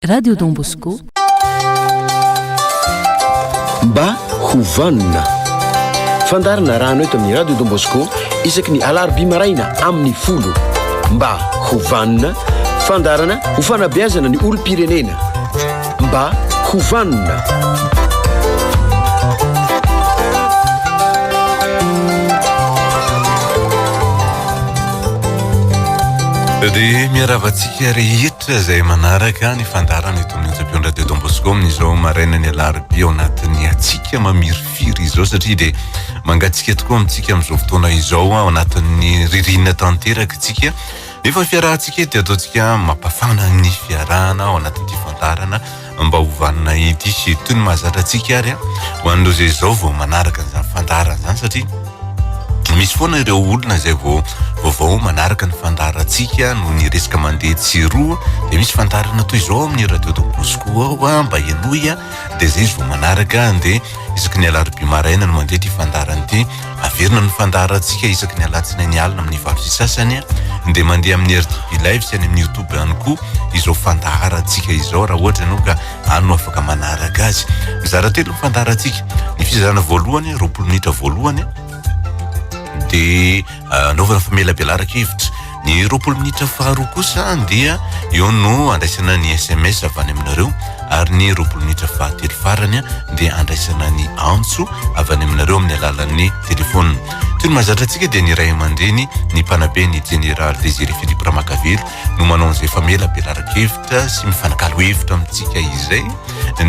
Radio Don Bosco. Mba ho vanona. Fandaharana arahana eto amin'ny Radio Don Bosco isaky ny alarobia maraina amin'ny folo. Mba ho vanona, fandaharana ho fanabeazana ny olom-pirenena. Mba ho vanona. Dia miarahaba antsika rehetra. Izay manaraka ny fandaharana eto amin'ny onjam-peon'ny Radio Don Bosco amin'izao marainan'ny alarobia ao anatin'ny hatsiaka mamirifiry izao satria dia mangatsiaka tokoa amintsika amin'izao fotoana izao ao anatin'ny ririnina tanteraka isika nefa ny fiarahantsika eto dia ataontsika mampafana ny fiarahana ao anatin'ity fandaharana mba ho vanona ity sy toy ny mahazatra antsika ary ho an'ireo izay izao vao manaraka an'izany fandaharana izany satria misy foana ireo olona izay vao vaovao manaraka ny fandaharantsika noho ny resaka mandeha tsy roa dia misy fandaharana toy izao amin'ny radio Don Bosco ao a mba henoy a dia izay izy vao manaraka dia isaky ny alarobia maraina no mandeha ity fandaharana ity averina ny fandaharantsika isaky ny alatsinainy alina amin'ny valo sy sasany dia mandeha amin'ny RTP live sy any amin'ny YouTube ihany koa izao fandaharantsika izao raha ohatra ianao ka any no afaka manaraka azy. Mizara telo ny fandaharantsika. Ny fizarana voalohany, 20 minitra voalohany, dia ah, anaovana famelabelaran-kevitra. Ny 20 minitra faharoa kosa dia eo no andraisana ny SMS avy any aminareo ary ny 20 minitra fahatelo farany dia andraisana ny antso avy any aminareo amin'ny alalan'ny telefaonina. Toy ny mahazatra antsika dia ny ray aman-dreny, ny mpanabe ny Jeneraly Désiré Philippe Ramakavelo no manao an'izay famelabelaran-kevitra sy mifanakalo hevitra amintsika izay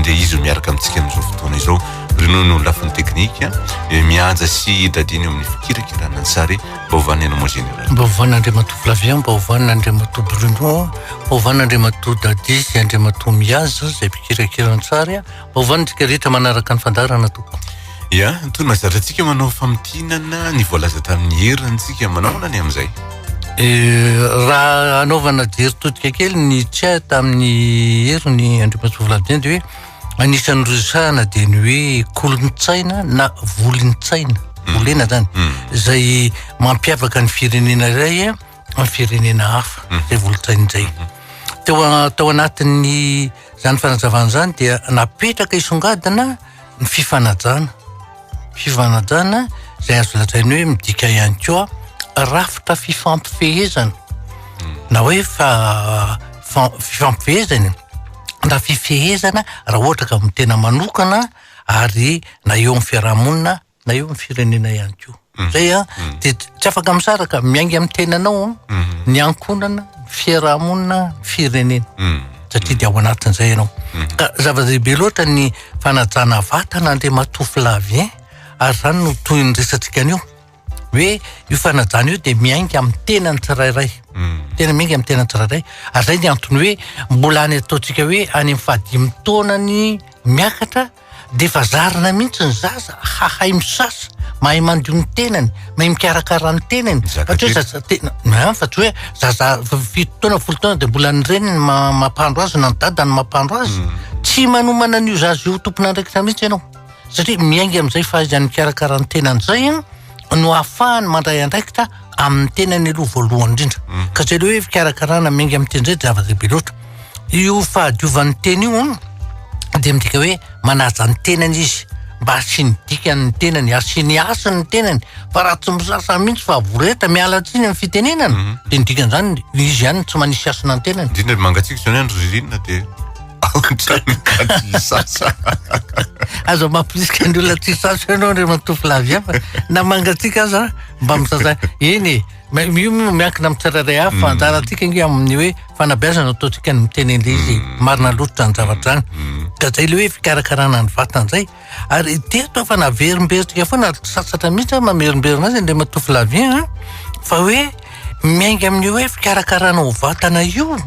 dia izy no miaraka amintsika amin'izao fotoana izao. Bruno no lafiny teknika, Mihaja sy Dadiny eo amin'ny fikirakirana ny sary. Mba ho vanona ianao mon général. Mba ho vanona Andriamatoa Flavien, mba ho vanona Andriamatoa Bruno, mba ho vanona Andriamatoa Dadi sy Andriamatoa Mihaja izay mpikirakira ny sary, mba ho vanona isika rehetra manaraka ny fandaharana tompoko. Ya, toy ny mahazatra antsika manao famintinana ny voalaza tamin'ny heriny tsika, manao ahoana ny amin'izay? Eh, raha anaovana jery todika kely ny tsy ahy tamin'ny heriny Andriamatoa Vladimir dia hoe anisan'ny resahana dia ny hoe kolontsaina na volon-tsaina, mm. volena zany, mm. izay mampiavaka ny firenena iray amin'ny firenena hafa, mm. izay volon-tsaina izay. Teo tao anatin'ny zany fanazavana izany dia napetraka isongadina ny fifanajana, fifanajana izay azo lazaina hoe midika ihany koa rafitra fifampifehezana na hoe fa fifampifehezana na fifehezana raha ohatra ka amin'ny tena manokana ary na eo amin'ny fiarahamonina na eo amin'ny firenena ihany koa. Mm. Zay a, mm. de tsy afaka misaraka, miainga amin'ny tenanao an, mm. ny ankohonana, ny fiarahamonina, ny firenena. Satria de ao anatin'izay ianao. Ka zava-dehibe loatra ny fanajana vatana Andriamatoa Flavien, ary zany no tohin'ny resatsika anio. Hoe io fanajana io de miainga amin'ny tenan'ny tsirairay. Tena miainga amin'ny tenan'ny tsirairay. Ary zay ny antony hoe mbola any ataontsika hoe any amin'ny fahadimy taonany miakatra dia efa zarina mihitsy ny zaza hahay misasa, mahay mandio ny tenany, mahay mikarakara ny tenany. Fa tsy hoe zaza tena, na fa tsy hoe zaza fito taona, folo taona dia mbola ny reniny mampandro azy na ny dadany mampandro azy. Mm. Tsy manomana an'io zaza io ho tompon'andraikitra mihitsy ianao. Satria miainga amin'izay fahaizany mikarakara ny tenany izay an, no ahafahany mandray andraikitra amin'ny tenany aloha voalohany indrindra. Mm. Ka zay le hoe fikarakarana miainga amin'ny tena izay dia zava-dehibe loatra. Io fahadiovan'ny tena io an, dia midika hoe manaja ny tenany izy mba hasiany dikany ny tenany, hasiany hasiny ny tenany, fa raha tsy misasa mihitsy fa voreta, miala tsiny amin'ny fitenenana, mm -hmm. dia ny dikan'izany izy ihany tsy manisy hasina ny tenany. Indrindra mangatsiaka izao ny andro ririnina dia sasa. Aza mampirisika ny olona tsy sasa ianao Andriamatoa Flavien fa na mangatsiaka aza mba misasa. Eny e, io moa miankina amin'ny tsirairay avy fa mm. anjarantsika ange amin'ny hoe fanabeazana ataontsika ny miteny an'ilay izy mm. marina loatra izany zavatra izany. Mm. Ka zay le hoe fikarakarana ny vatana zay. Ary teto fa naverimberitsika foana ary tsy sasatra mihitsy aho mamerimberina azy Andriamatoa Flavien a, fa hoe miainga amin'io hoe fikarakarana vatana io.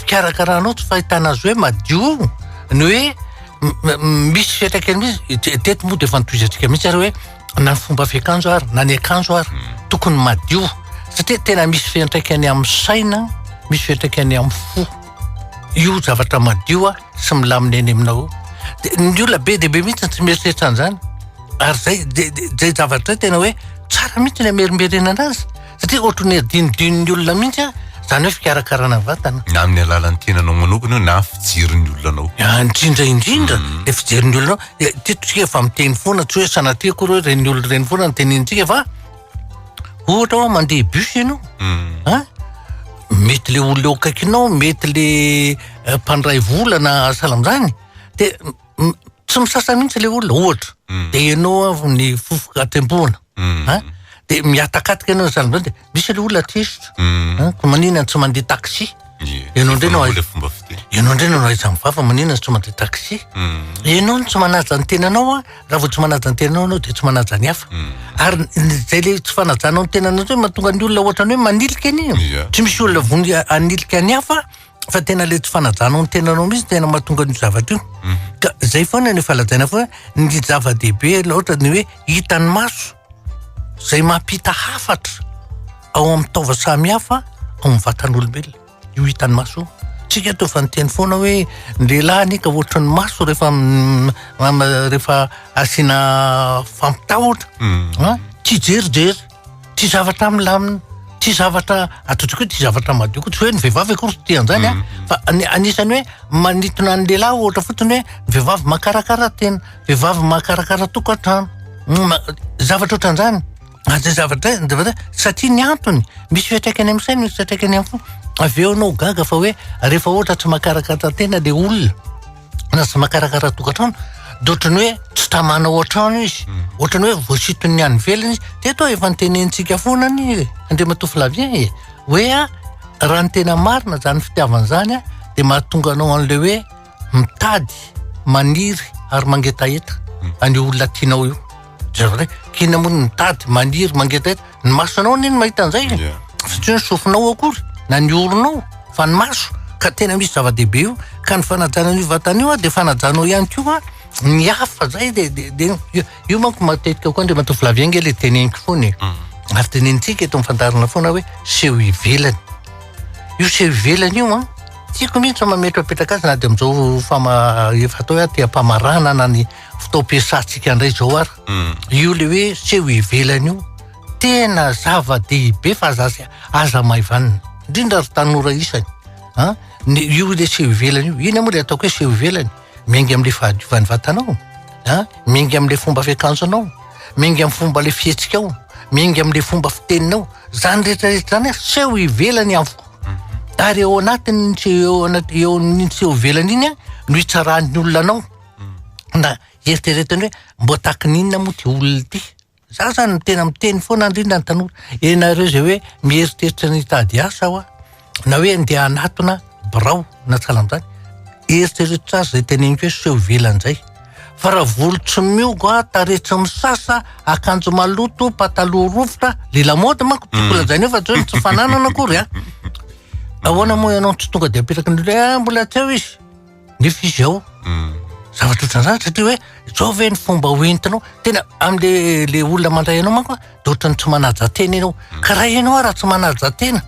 Fikarakaranao tsy fahitana azy hoe madio ny hoe misy fiantraikany mihitsy teto moa dia efa notohizantsika mihitsy ary hoe na ny fomba fiakanjo ary na ny akanjo ary hmm. tokony madio satria tena misy fiantraikany amin'ny saina misy fiantraikany amin'ny fo io zavatra madio a sy milamina eny aminao de ny olona be dia be mihitsy tsy mieritreritra an'izany ary zay zay zavatra zay tena hoe tsara mihitsy ny amerimberenana azy satria ohatran'ny adinodinon'ny olona mihitsy a. Izany hoe fikarakarana vatana. Na amin'ny alalan'ny tenanao manokana io na fijerin'ny olona anao. Ah, indrindra indrindra mm. le fijerin'ny olona anao. Eh, teto tsika efa miteny foana tsy hoe sanatria akory hoe ireny olona ireny foana no tenenintsika fa ohatra hoe mandeha bus ianao. Mm. Ah? Mety le olona eo akaikinao, mety le eh, mpandray vola na sahala amin'izany. De tsy misasa mihitsy le olona ohatra mm. de ianao avy ny fofoka atempohana mm. a de mihatakatika ianao zany zany de misy le olona tezitra mm. ko maninona tsy mandeha taxi ianao ndray no ianao ndray no aiza mivava maninona tsy mandeha taxi ianao no tsy manaja ny tenanao a raha vao tsy manaja ny tenanao anao de tsy manaja ny hafa ary zay le tsy fanajanao ny tenanao zay mahatonga ny olona ohatrany hoe manilika an'io tsy misy olona vony anilika ny hafa fa tena le tsy fanajanao ny tenanao mihitsy tena mahatonga an'io zavatra io mhm. ka zay foana ny efa lazaina foana ny zava-dehibe loatra ny hoe hitan'ny maso zay mampita hafatra ao amin'ny taova samihafa ao amin'ny vatan'olombelona io hitan'ny maso io tsika to efa niteny foana hoe ny lehilahy anie ka ohatry ny maso rehefa rehefa asiana fampitahotra mm. a tia jerijery Tia zavatra milamina, tia zavatra ataontsika hoe tia zavatra madio koa, tsy hoe ny vehivavy akory tsy tia an'izany an, mm. fa anisan'ny hoe manintona ny lehilahy ohatra fotsiny hoe ny vehivavy makarakara tena, vehivavy makarakara tokantrano, mm, zavatra ohatran'izany. Ary zay zavatra zay, zavatra satria ny antony misy fiantraikany amin'ny saina, misy fiantraikany amin'ny fo. Avy eo ianao gaga fa hoe rehefa ohatra tsy makarakara tena le olona na tsy makarakara tokantrano de ohatran'ny hoe tsy tamana ao an-trano izy mm. ohatran'ny hoe voasiton'ny any ivelany izy teto efa nitenentsika foana ny Andriamatoa Flavien e hoe a raha ny tena marina zany fitiavana zany a de mahatonga anao an'le hoe mitady maniry ary mangetaheta mm. an'io olona tianao io zavatra kina moa ny mitady maniry mangetaheta ny masonao anie no mahita an'izay e fa tsy hoe ny sofinao akory na ny oronao fa ny maso ka tena misy zava-dehibe io ka ny fanajana an'io vatana io a de fanajanao ihany koa ny hafa zay de de de io manko matetika koa Andriamatoa Flavien nge le teneniko foana e mm. ary tenenintsika eto amin'ny fandaharana foana hoe seho ivelany io seho ivelany io an tiako mihitsy mametrapetraka azy na de amin'izao fama efa atao hoe aty am-pamaranana ny fotoam-piasantsika indray izao ary mm. io le hoe seho ivelany io tena zava-dehibe fa aza aza maivanina indrindra ry tanora isany a ny io le seho ivelany io ina moa le ataoko hoe seho ivelany miainga am'le fahadiovan'ny vatanao a miainga am'le fomba fiakanjonao miainga amin'ny fomba le fihetsikao miainga am'le fomba fiteninao zany rehetrarehetra zany a seho ivelany avokoa mhm. ary eo anatin'ny seho eo anaty eo amin'ny seho ivelany iny a no hitsaran'ny olona anao na eritreretiny hoe mbo tahaka ny inona moa ty olona ity za zany tena miteny foana indrindra ny tanora ianareo zay hoe mieritreritra ny hitady asa hoa na hoe andeha hanatona birao na sahala amin'izany eritrereto tsara zay teneniko hoe seho ivelan'izay fa raha volo tsy miogo a tarehy tsy misasa akanjo maloto pataloha rovitra le lamaody manko tiako lazaina eo fa tsy hoe tsy fananana akory a ahoana moa ianao tsy tonga de apetraky ny olona hoe ah, mbola tsy ao izy nefa izy ao mm. zavatra ohatran'izany satria hoe zao ve ny fomba hoentinao tena am'le le olona mandray anao manko de ohatran'ny tsy manaja tena ianao mm. ka raha ianao raha tsy manaja tena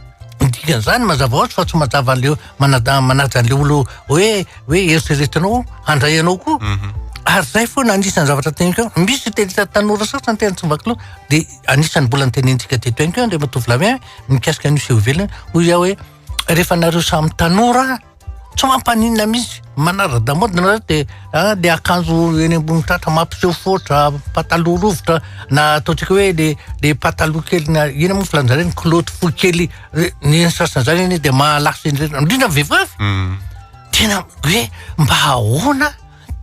ny dikan'izany mazava ho azy fa tsy mazava an'le manada manaja an'le olo hoe hoe eritreretinao handray anao koa mhm. ary zay foana anisan'ny zavatra teniko eo misy tena tanora sasany tena tsy mivaky loha de anisan'ny mbola nitenentsika teto ihany koa Andriamatoa Flavien mikasika an'io seho ivelany hoy aho hoe rehefa nareo samy tanora Tsy mampaninona mihitsy, manara-damaody nareo de ah le akanjo eny ambony tratra mampiseho foatra, pataloha rovitra na ataontsika hoe le le pataloha kely na inona moa filazana ireny kilaoty fohy kely ny sasany zany anie de mahalasa indrindra indrindra ny vehivavy. Mm. Tena hoe mba ahoana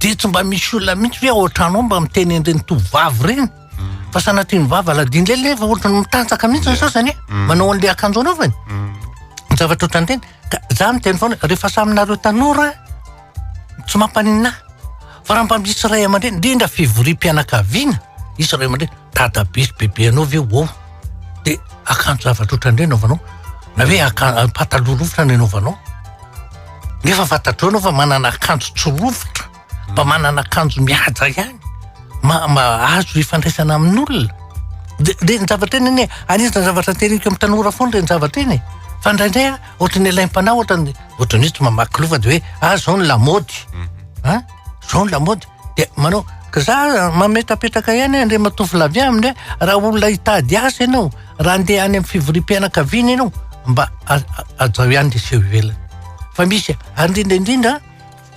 de tsy mba misy olona mihitsy ve ao an-trano ao mba miteny an'ireny tovovavy ireny? Mm. Fa sanatria ny vava aladino lely nefa ohatran'ny mitanjaka mihitsy ny sasany e, mm. manao an'le akanjo anaovany. Ny zavatra ohatran'ireny. Ka za miteny foana rehefa samy nareo tanora tsy mampaninona ahy fa raha mba misy ray aman-dreny indrindra fivoriam-pianakaviana hisy ray aman-dreny dadabe sy bebe anao ve ho ao de akanjo zavatra ohatran'ireny anaovanao na hoe akan- pataloha rovitra ny anaovanao nefa fantatrao anao fa manana akanjo tsy rovitra mba manana akanjo mihaja ihany ma- ma- azo ifandraisana amin'olona de reny zavatra iny anie anisan'ny zavatra teneniko amin'ny tanora foana reny zavatra iny e fa indraindray a ohatran'ny alaim-panahy ohatran'ny ohatran'ny hoe tsy mamaky loha fa de hoe ah zao ny lamaody ah zao ny lamaody de manao ka za mametrapetraka ihany Andriamatoa Flavien amin'ny hoe raha olona hitady asa ianao raha andeha any amin'ny fivoriam-pianakaviana ianao. mba hajao ihany le seho ivelany. Fa misy ary indrindra indrindra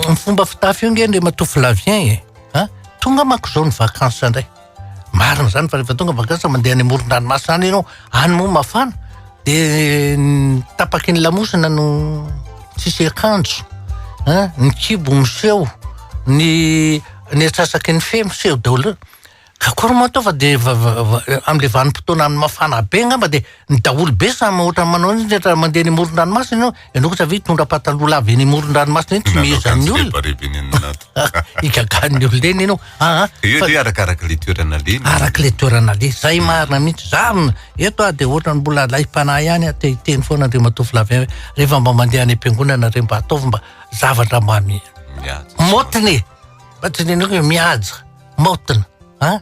ny fomba fitafy io nge Andriamatoa Flavien e. A tonga manko zao ny vacances indray. Marina zany fa rehefa tonga vacances mandeha any amoron-dranomasina any ianao, any moa mafana de ny tapaky ny lamosina no tsisy akanjo, an, ny kibo miseho, ny ny antsasaky ny fe miseho daholo. Ka akory moa atao fa de am'le vanim-potoana any mafana be angamba de ny daholo be samy ohatran'ny manao an'iny rehetra mandeha any amoron-dranomasina ianao, ianao kosa ve hitondra pataloha lava eny amoron-dranomasina eny tsy mihezan'ny olona. Igagan'ny olona eny ianao. Aa Io fa arakaraka le toerana aleha. Araka le toerana aleha, zay marina mihitsy. Za eto aho de ohatran'ny mbola alaim-panahy ihany aho te hiteny foana Andriamatoa Flavien hoe rehefa mba mandeha any am-piangonana re mba ataovy mba zavatra mba Mihaja. maotina e! Mba tsy teneniko hoe mihaja, maotina an!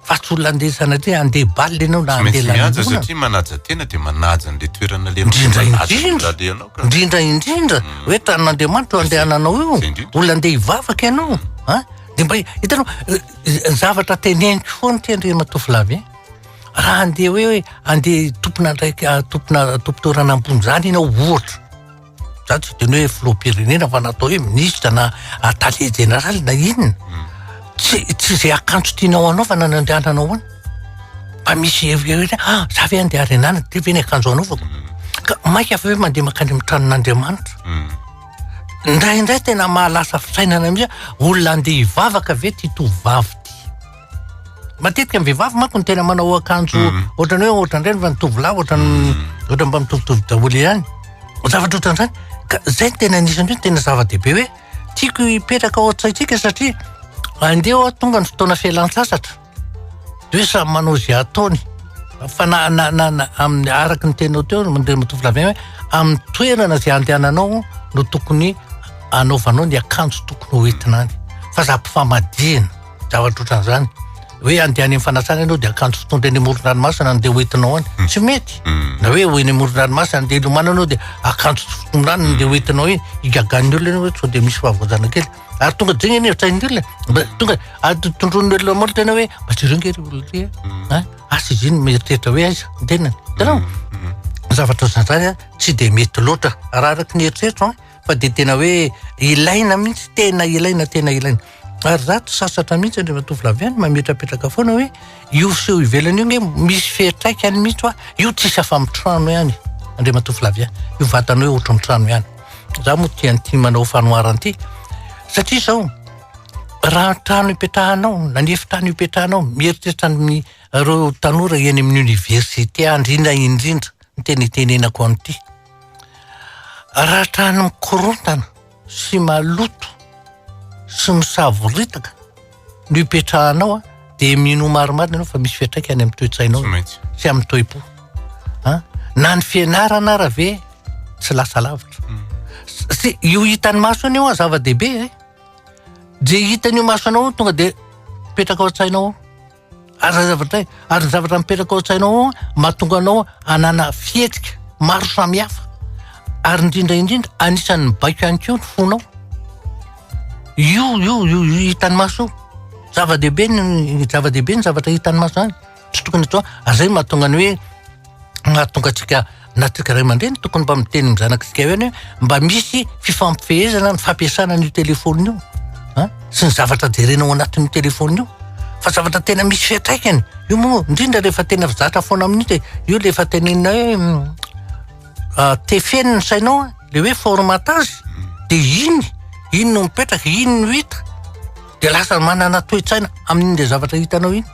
Fa tsy olona andeha sanatria andeha bal ianao na Tsy maintsy andeha mihaja lanonana. satria manaja tena dia manaja an'ilay toerana alehanao dia Indrindra manaja ny indrindra, olona alehanao ka. indrindra indrindra hoe tranon'Andriamanitra io andehananao io, Zay indrindra. olona andeha hivavaka ianao an! Dia mba hitanao ny zavatra teneniko foana ity Andriamatoa Flavien, raha andeha hoe andeha tompon'andraikitra tompona tompon-toerana ambony izany ianao ohatra, za tsy hiteny hoe filoham-pirenena fa na atao hoe minisitra na tale jeneraly na inona, tsy tsy izay akanjo tianao hanaovana no andehananao any. Mba misy hevitra hoe ah za ve andeha harenana ty ve ny akanjo hanaovako? Ka maika fa hoe mandeha mankany amin'ny tranon'Andriamanitra. Indraindray tena mahalasa fisainana mihitsy hoe olona andeha hivavaka ve ty tovovavy ty? Matetika ny vehivavy manko no tena manao akanjo ohatran'ny hoe ohatran'ireny fa ny tovolahy ohatran'ny ohatran'ny mba mitovitovy daholo ihany. Zavatra ohatran'izany. Ka zay no tena anisan'ny hoe tena zava-dehibe hoe tiako hipetraka ao an-tsaintsika satria andeha hoa tonga ny fotoana fialan-tsasatra. De hoe samy manao izay ataony fa na na na na amin'ny araka ny teninao teo Andriamatoa Flavien hoe amin'ny toerana izay andehananao no tokony anaovanao ny akanjo tokony ho entina any fa aza ampifamadihina zavatra ohatran'izany hoe andeha any amin'ny fanasana ianao de akanjo fitondra eny amoron-dranomasina andeha ho entinao any mm. tsy mety mm. na hoe ho eny amoron-dranomasina andeha hilomana anao de akanjo tsy fitondra any andeha ho entinao iny igagan'ny olona ianao hoe sao de misy fahavoazana kely Ary tonga dia iny hevitra olona mba tonga ary tondroin'ny olona maro tena hoe mba jereo nge ry olona ry a asa izy iny mieritreritra hoe aiza ny tenany hitanao zavatra ohatran'izany a tsy dia mety loatra raha araka ny eritreritro an fa dia tena hoe ilaina mihitsy tena ilaina tena ilaina ary za tsy sasatra mihitsy Andriamatoa Flavien mametrapetraka foana hoe io seho ivelany io nge misy fiantraikany mihitsy hoa io tsisy afa-mitrano ihany Andriamatoa Flavien io vatana io ohatran'ny trano ihany Za moa tia an'ity manao fanoharana ity satria zao raha trano ipetrahanao na ny efitrano ipetrahanao mieritreritra ny ireo tanora eny amin'ny université indrindra indrindra ny tena itenenako an'ity raha trano mikorontana sy maloto sy misavoritaka no ipetrahanao a dia minoa marimarina ianao fa misy fiantraikany amin'ny toe-tsainao sy amin'ny toe-po a na ny fianarana ara ve tsy lasa lavitra mm. sy io hitan'ny maso io a zava-dehibe e de hitan'io masonao tonga de mipetraka ao an-tsainao ao ary zavatra ary ny zavatra mipetraka ao an-tsainao ao mahatonga anao hanana fihetsika maro samihafa ary indrindra indrindra anisan'ny mibaiko ihany koa ny fonao io io io io hitan'ny maso io zava-dehibe ny zava-dehibe ny zavatra hitan'ny maso zany tsy tokony atao ary zay mahatonga ny hoe mahatonga antsika na antsika ray aman-dreny tokony mba miteny amin'ny zanakitsika ihany hoe mba misy fifampifehezana ny fampiasana an'io telefônina io an sy ny zavatra jerena ao anatin'io telefônina io fa zavatra tena misy fiantraikany io moa indrindra rehefa tena zatra foana amin'io de io le efa tenenina hoe mm, ah, tefeny ny sainao a le hoe formatage de iny iny no mipetraka iny no hita de lasa manana toe-tsaina amin'iny le zavatra hitanao iny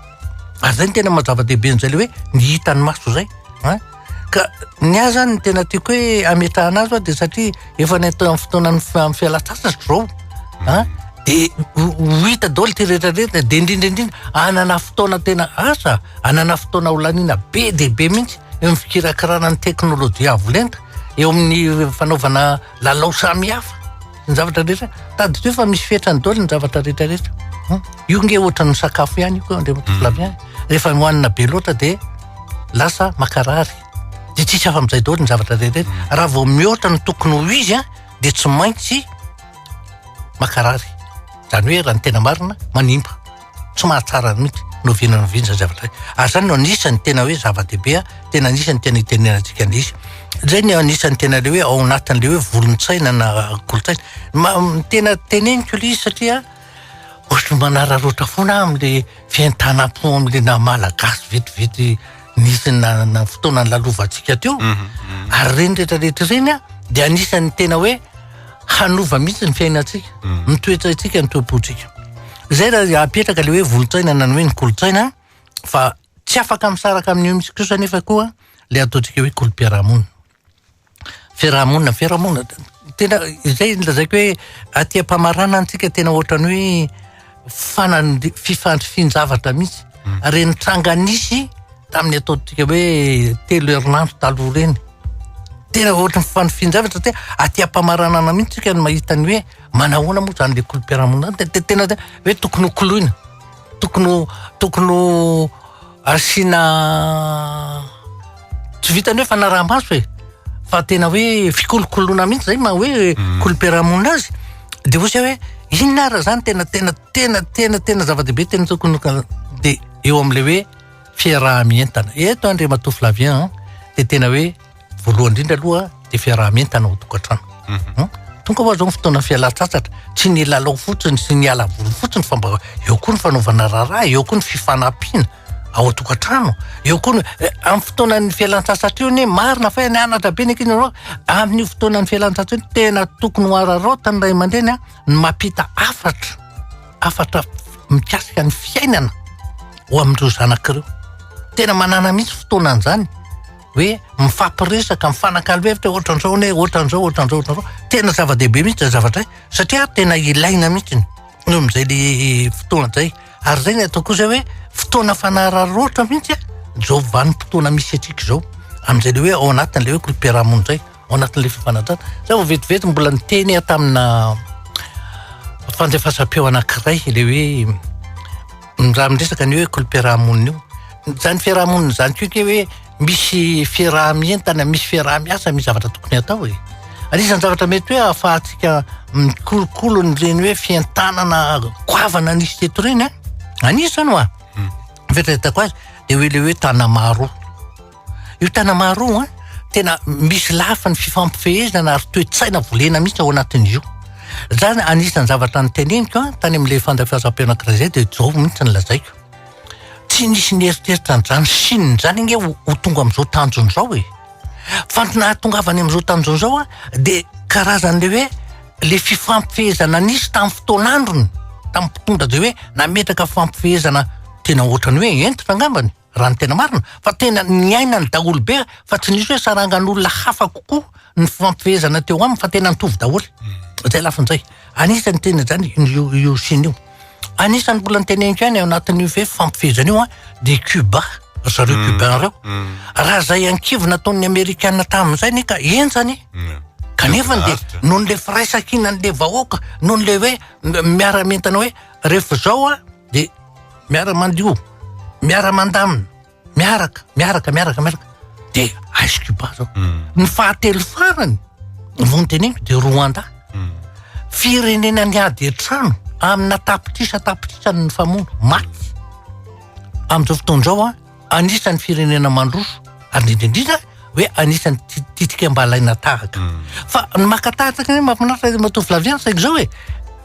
Ary zay no tena maha zava-dehibe an'izay le hoe ny hitan'ny maso zay an. Ka ny ahy zany ny tena tiako hoe ametrahana azy de satria efa ny atao amin'ny fotoanan'ny amin'ny fialan-tsasatra zao an, de ho hita daholo ty rehetra rehetra de indrindra indrindra hanana fotoana tena asa, hanana fotoana ho laniana be dia be mihitsy eo amin'ny fikirakirana ny teknolojia avo lenta, eo amin'ny fanaovana lalao samihafa. Ny zavatra rehetra, tadidio fa misy fetrany daholo ny zavatra rehetra rehetra. Hmm? Io nge ohatran'ny sakafo ihany io koa Andriamatoa hmm. Flavien. Rehefa hohanina be loatra dia lasa makarary. Dia tsisy afa amin'izay daholo ny zavatra rehetra rehetra. Hmm. Raha vao mihoatra ny tokony ho izy an, dia tsy maintsy makarary. Izany hoe raha ny tena marina, manimba. Tsy mahatsara mihitsy noviana noviana izany zavatra izany. Ary izany no anisan'ny tena hoe zava-dehibe, tena anisan'ny tena itenenantsika an'izy. Zay ny anisan'ny tena le hoe ao anatin'le hoe volon-tsaina na kolontsaina. Ma- tena teneniko le izy satria ohatry ny manararaotra foana aho am'le fientanam-po am'le naha malagasy vetivety nisy na na fotoana nilalovantsika teo. Ary ireny rehetrarehetra ireny an de anisan'ny tena hoe hanova mihitsy ny fiainantsika, ny toe-tsaintsika, ny toe-pontsika. Zay raha apetraka le hoe volon-tsaina na ny hoe ny kolontsaina fa tsy afaka misaraka amin'io mihitsy kosa anefa koa le ataontsika hoe kolom-piarahamonina. Fiarahamonina, fiarahamonina, tena izay no lazaiko hoe aty am-pamaranana antsika tena ohatran'ny hoe fanandri- fifandrifian-javatra mihitsy. Ireny tranga nisy tamin'ny ataontsika hoe telo herinandro taloha ireny. Tena ohatran'ny fifandrifian-javatra satria aty am-pamaranana mihitsy tsika no mahita ny hoe manahoana moa izany le kolom-piarahamonina zany, de tena hoe tokony ho koloina. Tokony ho tokony ho asiana tsy vitan'ny hoe fanaraha-maso e fa tena hoe fikolokoloana mihitsy zay maha hoe mm. kolom-piarahamonina azy de osa hoe inona ara zany tena tena tena tena tena zava-dehibe tena tokony de eo am'le hoe fiaraha-mientana eto Andriamatoa Flavien de tena hoe voalohany indrindra aloha dia fiaraha-mientana ao tokantrano. Mhm. Tonga hoa zao ny fotoana fialan-tsasatra, tsy ny lalao fotsiny sy ny ala voly fotsiny fa mba eo koa ny fanaovana raharaha, eo koa ny fifanampiana ao an-tokantrano, eo koa ny eh, amin'ny fotoanan'ny fialan-tsasatra io anie marina fa nianatra be ny ankizy nareo, amin'io fotoanan'ny fialan-tsasatra io tena tokony ho araraotin'ny ray aman-dreny a, ny mampita hafatra, hafatra mikasika ny fiainana ho amin'ireo zanaka ireo. Tena manana mihitsy fotoana an'izany. hoe mifampiresaka, mifanakalo hevitra hoe ohatran'izao anie, ohatran'izao, ohatran'izao, ohatran'izao. Tena zava-dehibe mihitsy izay zavatra izay satria tena ilaina mihitsy eo amin'izay le fotoana izay. Ary izay ny ataoko kosa hoe fotoana fanararaotra mihitsy izao vanim-potoana misy antsika izao amin'izay le hoe ao anatin'ilay hoe kolom-piarahamonina izay, ao anatin'ilay fifanajana. Zay vao vetivety mbola niteny aho tamina fandefasam-peo anankiray ilay hoe raha miresaka ny hoe kolom-piarahamonina io. Izany fiarahamonina izany koa ke hoe misy fiaraha-mientana, misy fiaraha-miasa, misy zavatra tokony hatao e. Anisan'ny zavatra mety hoe ahafahantsika mikolokolo an'ireny hoe fientanana goavana nisy teto ireny an. Anisany hoa. Hmm. Fieritreretako azy dia hoe le hoe Tanamaro. Io Tanamaro an, tena misy lafiny fifampifehezana ary toe-tsaina volena mihitsy ao anatin'izy io. Zany anisan'ny zavatra noteneniko an, tany amin'ilay fandefasam-peo anankiray izay dia izao mihitsy no lazaiko. Tsy nisy nieritreritra an'izany Chine izany ange ho ho tonga amin'izao tanjona izao e. Fa ny nahatongavany amin'izao tanjona izao a, dia karazan'le hoe le fifampifehezana nisy tamin'ny fotoan'androny, tamin'ny mpitondra dia hoe nametraka fifampifehezana tena ohatran'ny hoe hentitra angambany, raha ny tena marina, fa tena niainan'ny daholobe fa tsy nisy hoe sarangan'olona hafa kokoa ny fifampifehezana teo aminy fa tena nitovy daholo. Zay lafiny zay. Anisan'ny tena zany io io Chine io. Anisan'ny mbola noteneniko ihany ao anatin'io ve fampifehezana io an, dia Cuba, ry zareo mm. Cubain reo. Mm. Raha zay ankivy nataon'ny Amerikana tamin'izay anie ka henjana e. Mm. Kanefa dia noho ny le firaisankinan'le vahoaka, noho ny le hoe miara-mientana hoe rehefa izao an, dia miara-mandio, miara-mandamina. Miaraka, miaraka, miaraka, miaraka. De aiza Cuba zao. Mm. Ny fahatelo farany, vao noteneniko de Rwanda. Mm. Firenena niady an-trano amina tapitrisa tapitrisa ny famono, maty. Amin'izao fotoana izao an, anisan'ny firenena mandroso, ary indrindra indrindra hoe anisan'ny tiantsika mba alaina tahaka. Mm. Fa ny maka tahaka ny mahafinaritra ry Matoa Flavien saingy izao e,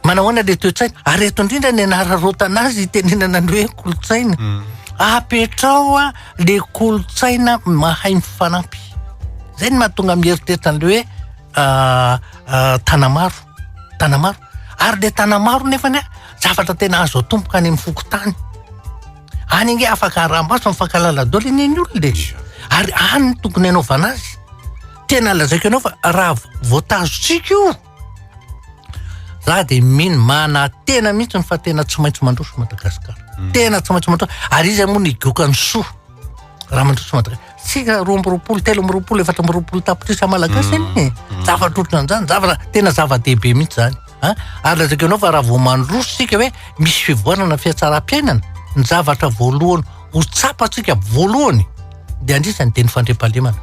manahoana le toe-tsaina? Ary eto indrindra ny anararaotana azy itenenana ny hoe kolontsaina. Mm. Apetrao a le kolontsaina mahay mifanampy. Zay ny mahatonga mieritreritra an'le hoe ah, ah, tanamaro. Tanamaro. Ary le tanamaro nefany a, zavatra tena azo atomboka any amin'ny fokontany. Any ange afaka araha-maso mifankahalala daholo anie ny olona e. Ary any no tokony hanaovana azy. Tena lazaiko anao fa raha voatazontsika io, za dia mino manantena mihitsy fa tena tsy maintsy mandroso Madagasikara. Mm. Tena tsy maintsy mandroso. Ary iza moa no higoka ny soa raha mandroso Madagasikara? Tsika 22, 23, 24 tapitrisa malagasy mm. anie. Mm. Zavatra ohatran'izany, zavatra tena zava-dehibe mihitsy zany. An! Ary lazaiko anao fa raha vao mandroso isika hoe misy fivoarana fihatsaram-piainana, ny zavatra voalohany ho tsapantsika voalohany dia anisany dia ny fandriampahalemana.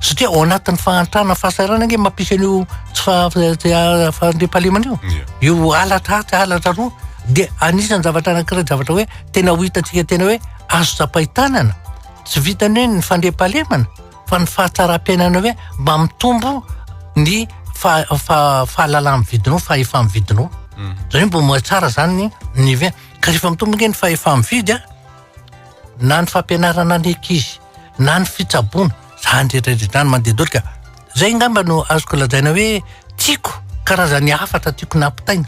Satria ao anatin'ny fahantrana fahasahiranana ange mampisy an'io tsy fandriampahalemana io. Io halatra atsy halatra aroa dia anisan'ny zavatra anankiray zavatra hoe tena ho hitantsika tena hoe azo tsapain-tanana. Tsy vitan'ny hoe ny fandriampahalemana. Fa ny fahatsaram-piainana hoe mba mitombo ny fahalalaha-mividinao, fahefa-mividinao. Zany hoe mba mihatsara zany ny ny ka rehefa mitombo ange ny fahefa-mividy a, na ny fampianarana ny ankizy, na ny fitsaboana, zany rehetra rehetra zany mandeha daholo ka. Zay angamba no azoko lazaina hoe tiako, karazan'ny hafatra tiako nampitaina.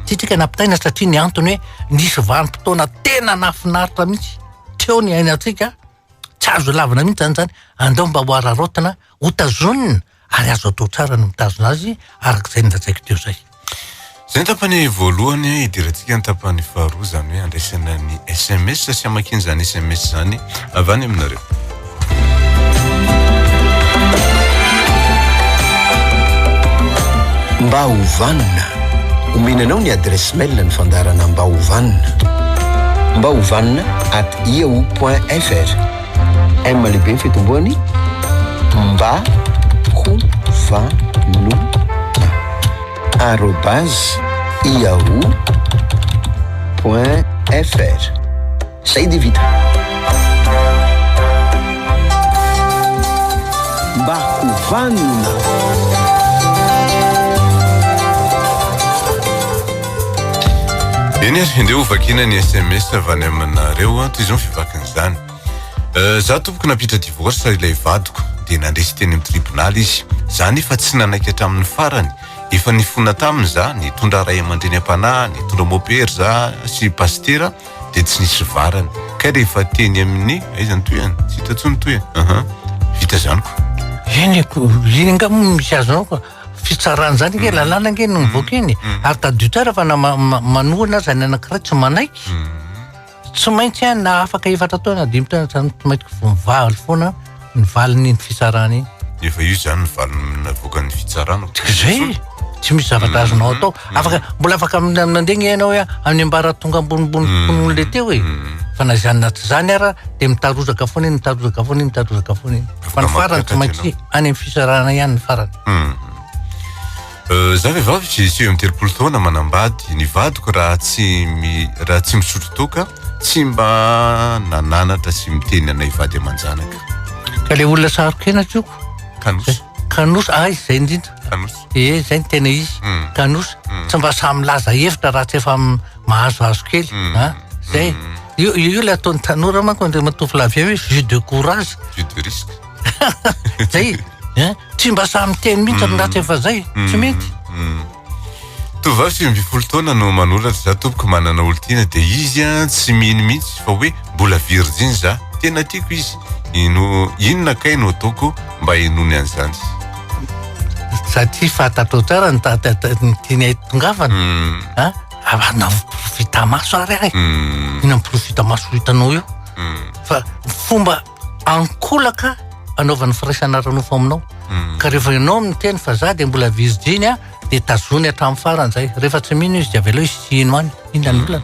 Tiantsika nampitaina satria ny antony hoe nisy vanim-potoana tena nahafinaritra mihitsy teo ny ainantsika, tsy azo lavina mihitsy zany zany, andao mba ho araraotina, ho tazonina ary azo atao tsara ny mitazona azy araka izay nolazaiko teo izay. Izay ny tapany voalohany, hidirantsika ny tapany faharoa, izany hoe handraisana ny sms sy hamakiana izany sms izany avy any aminareo. Mba ho vanona. Omena anao ny adresse mail ny fandaharana Mba ho vanona. Mba ho vanona at yahoo point fr. M lehibe ny fitomboany mba ho vanona arobase yahoo point fr. Zay dia vita. Mba ho vanona. Eny ary, ndeha ho vakiana ny sms avy any aminareo an, toy izao ny fivakin'izany. Euh, za tompoko nampiditra divorce ilay vadiko, dia nandresy teny amin'ny tribonaly izy. Za nefa tsy nanaiky hatramin'ny farany. Efa nifona taminy za, nitondra ray aman-dreny am-panahy, nitondra mopera za sy pasitera, dia tsy nisy varany. Kay rehefa teny amin'ny, aiza ny tohiny? Tsy hita intsony ny tohiny. Aha. Vita izany ko. Eny ko, iny angaha moa misy azonao ko. Fitsarana izany ange, lalàna ange no mivoaka iny. Ary tadidio tsara fa na manohana aza ny anankiray tsy manaiky, tsy maintsy an, na afaka efatra taona, dimy taona, tsy maintsy mivaly foana ny valin'iny fitsarana iny. Efa io izany ny valiny navoakan'ny fitsarana. Zay, tsy misy zavatra azonao atao. Afaka, mbola afaka mandeha nge ianao hoe amin'ny ambaratonga ambonimbony kokoa noho le teo e. Fa na izany na tsy izany ara dia mitarozaka foana iny, mitarozaka foana iny, mitarozaka foana iny. Fa ny farany tsy maintsy any amin'ny fisarahana ihany ny farany. Za vehivavy 39 taona manambady, ny vadiko raha tsy raha tsy misotro toaka tsy mba nananatra sy miteny anay vady aman-janaka. Ka le olona saro-kena tsoko. Kanosa. Kanosa, ay zay indrindra. Kanosa. Ee, zay ny tena izy. Kanosa. Tsy mba samy milaza hevitra raha tsy efa mahazoazo kely. A, zay. Io io le ataon'ny tanora manko Andriamatoa Flavien hoe jus de courage. Jus de risque. Zay. Hein? Tsy mba sahy miteny mihitsy ny ratsy efa zay. Tsy mety. Tovovavy 19 taona no manoratra, za tompoko manana olon-tiana dia izy an tsy mino mihitsy fa hoe mbola virjiny za, tena tiako izy, ino inona kay no ataoko mba henoany an'izany? Satria fantatrao tsara ny ny tiany hahatongavana. An, na porofo hita maso ary ahy. Inona ny porofo hita maso hitanao eo? Fa fomba ankolaka anaovany firaisana ara-nofo aminao. Ka rehefa ianao miteny fa za dia mbola virjiny a, dia tazony hatramin'ny farany zay. Rehefa tsy mino izy dia avelao izy tsy hino any. Inona ny olana?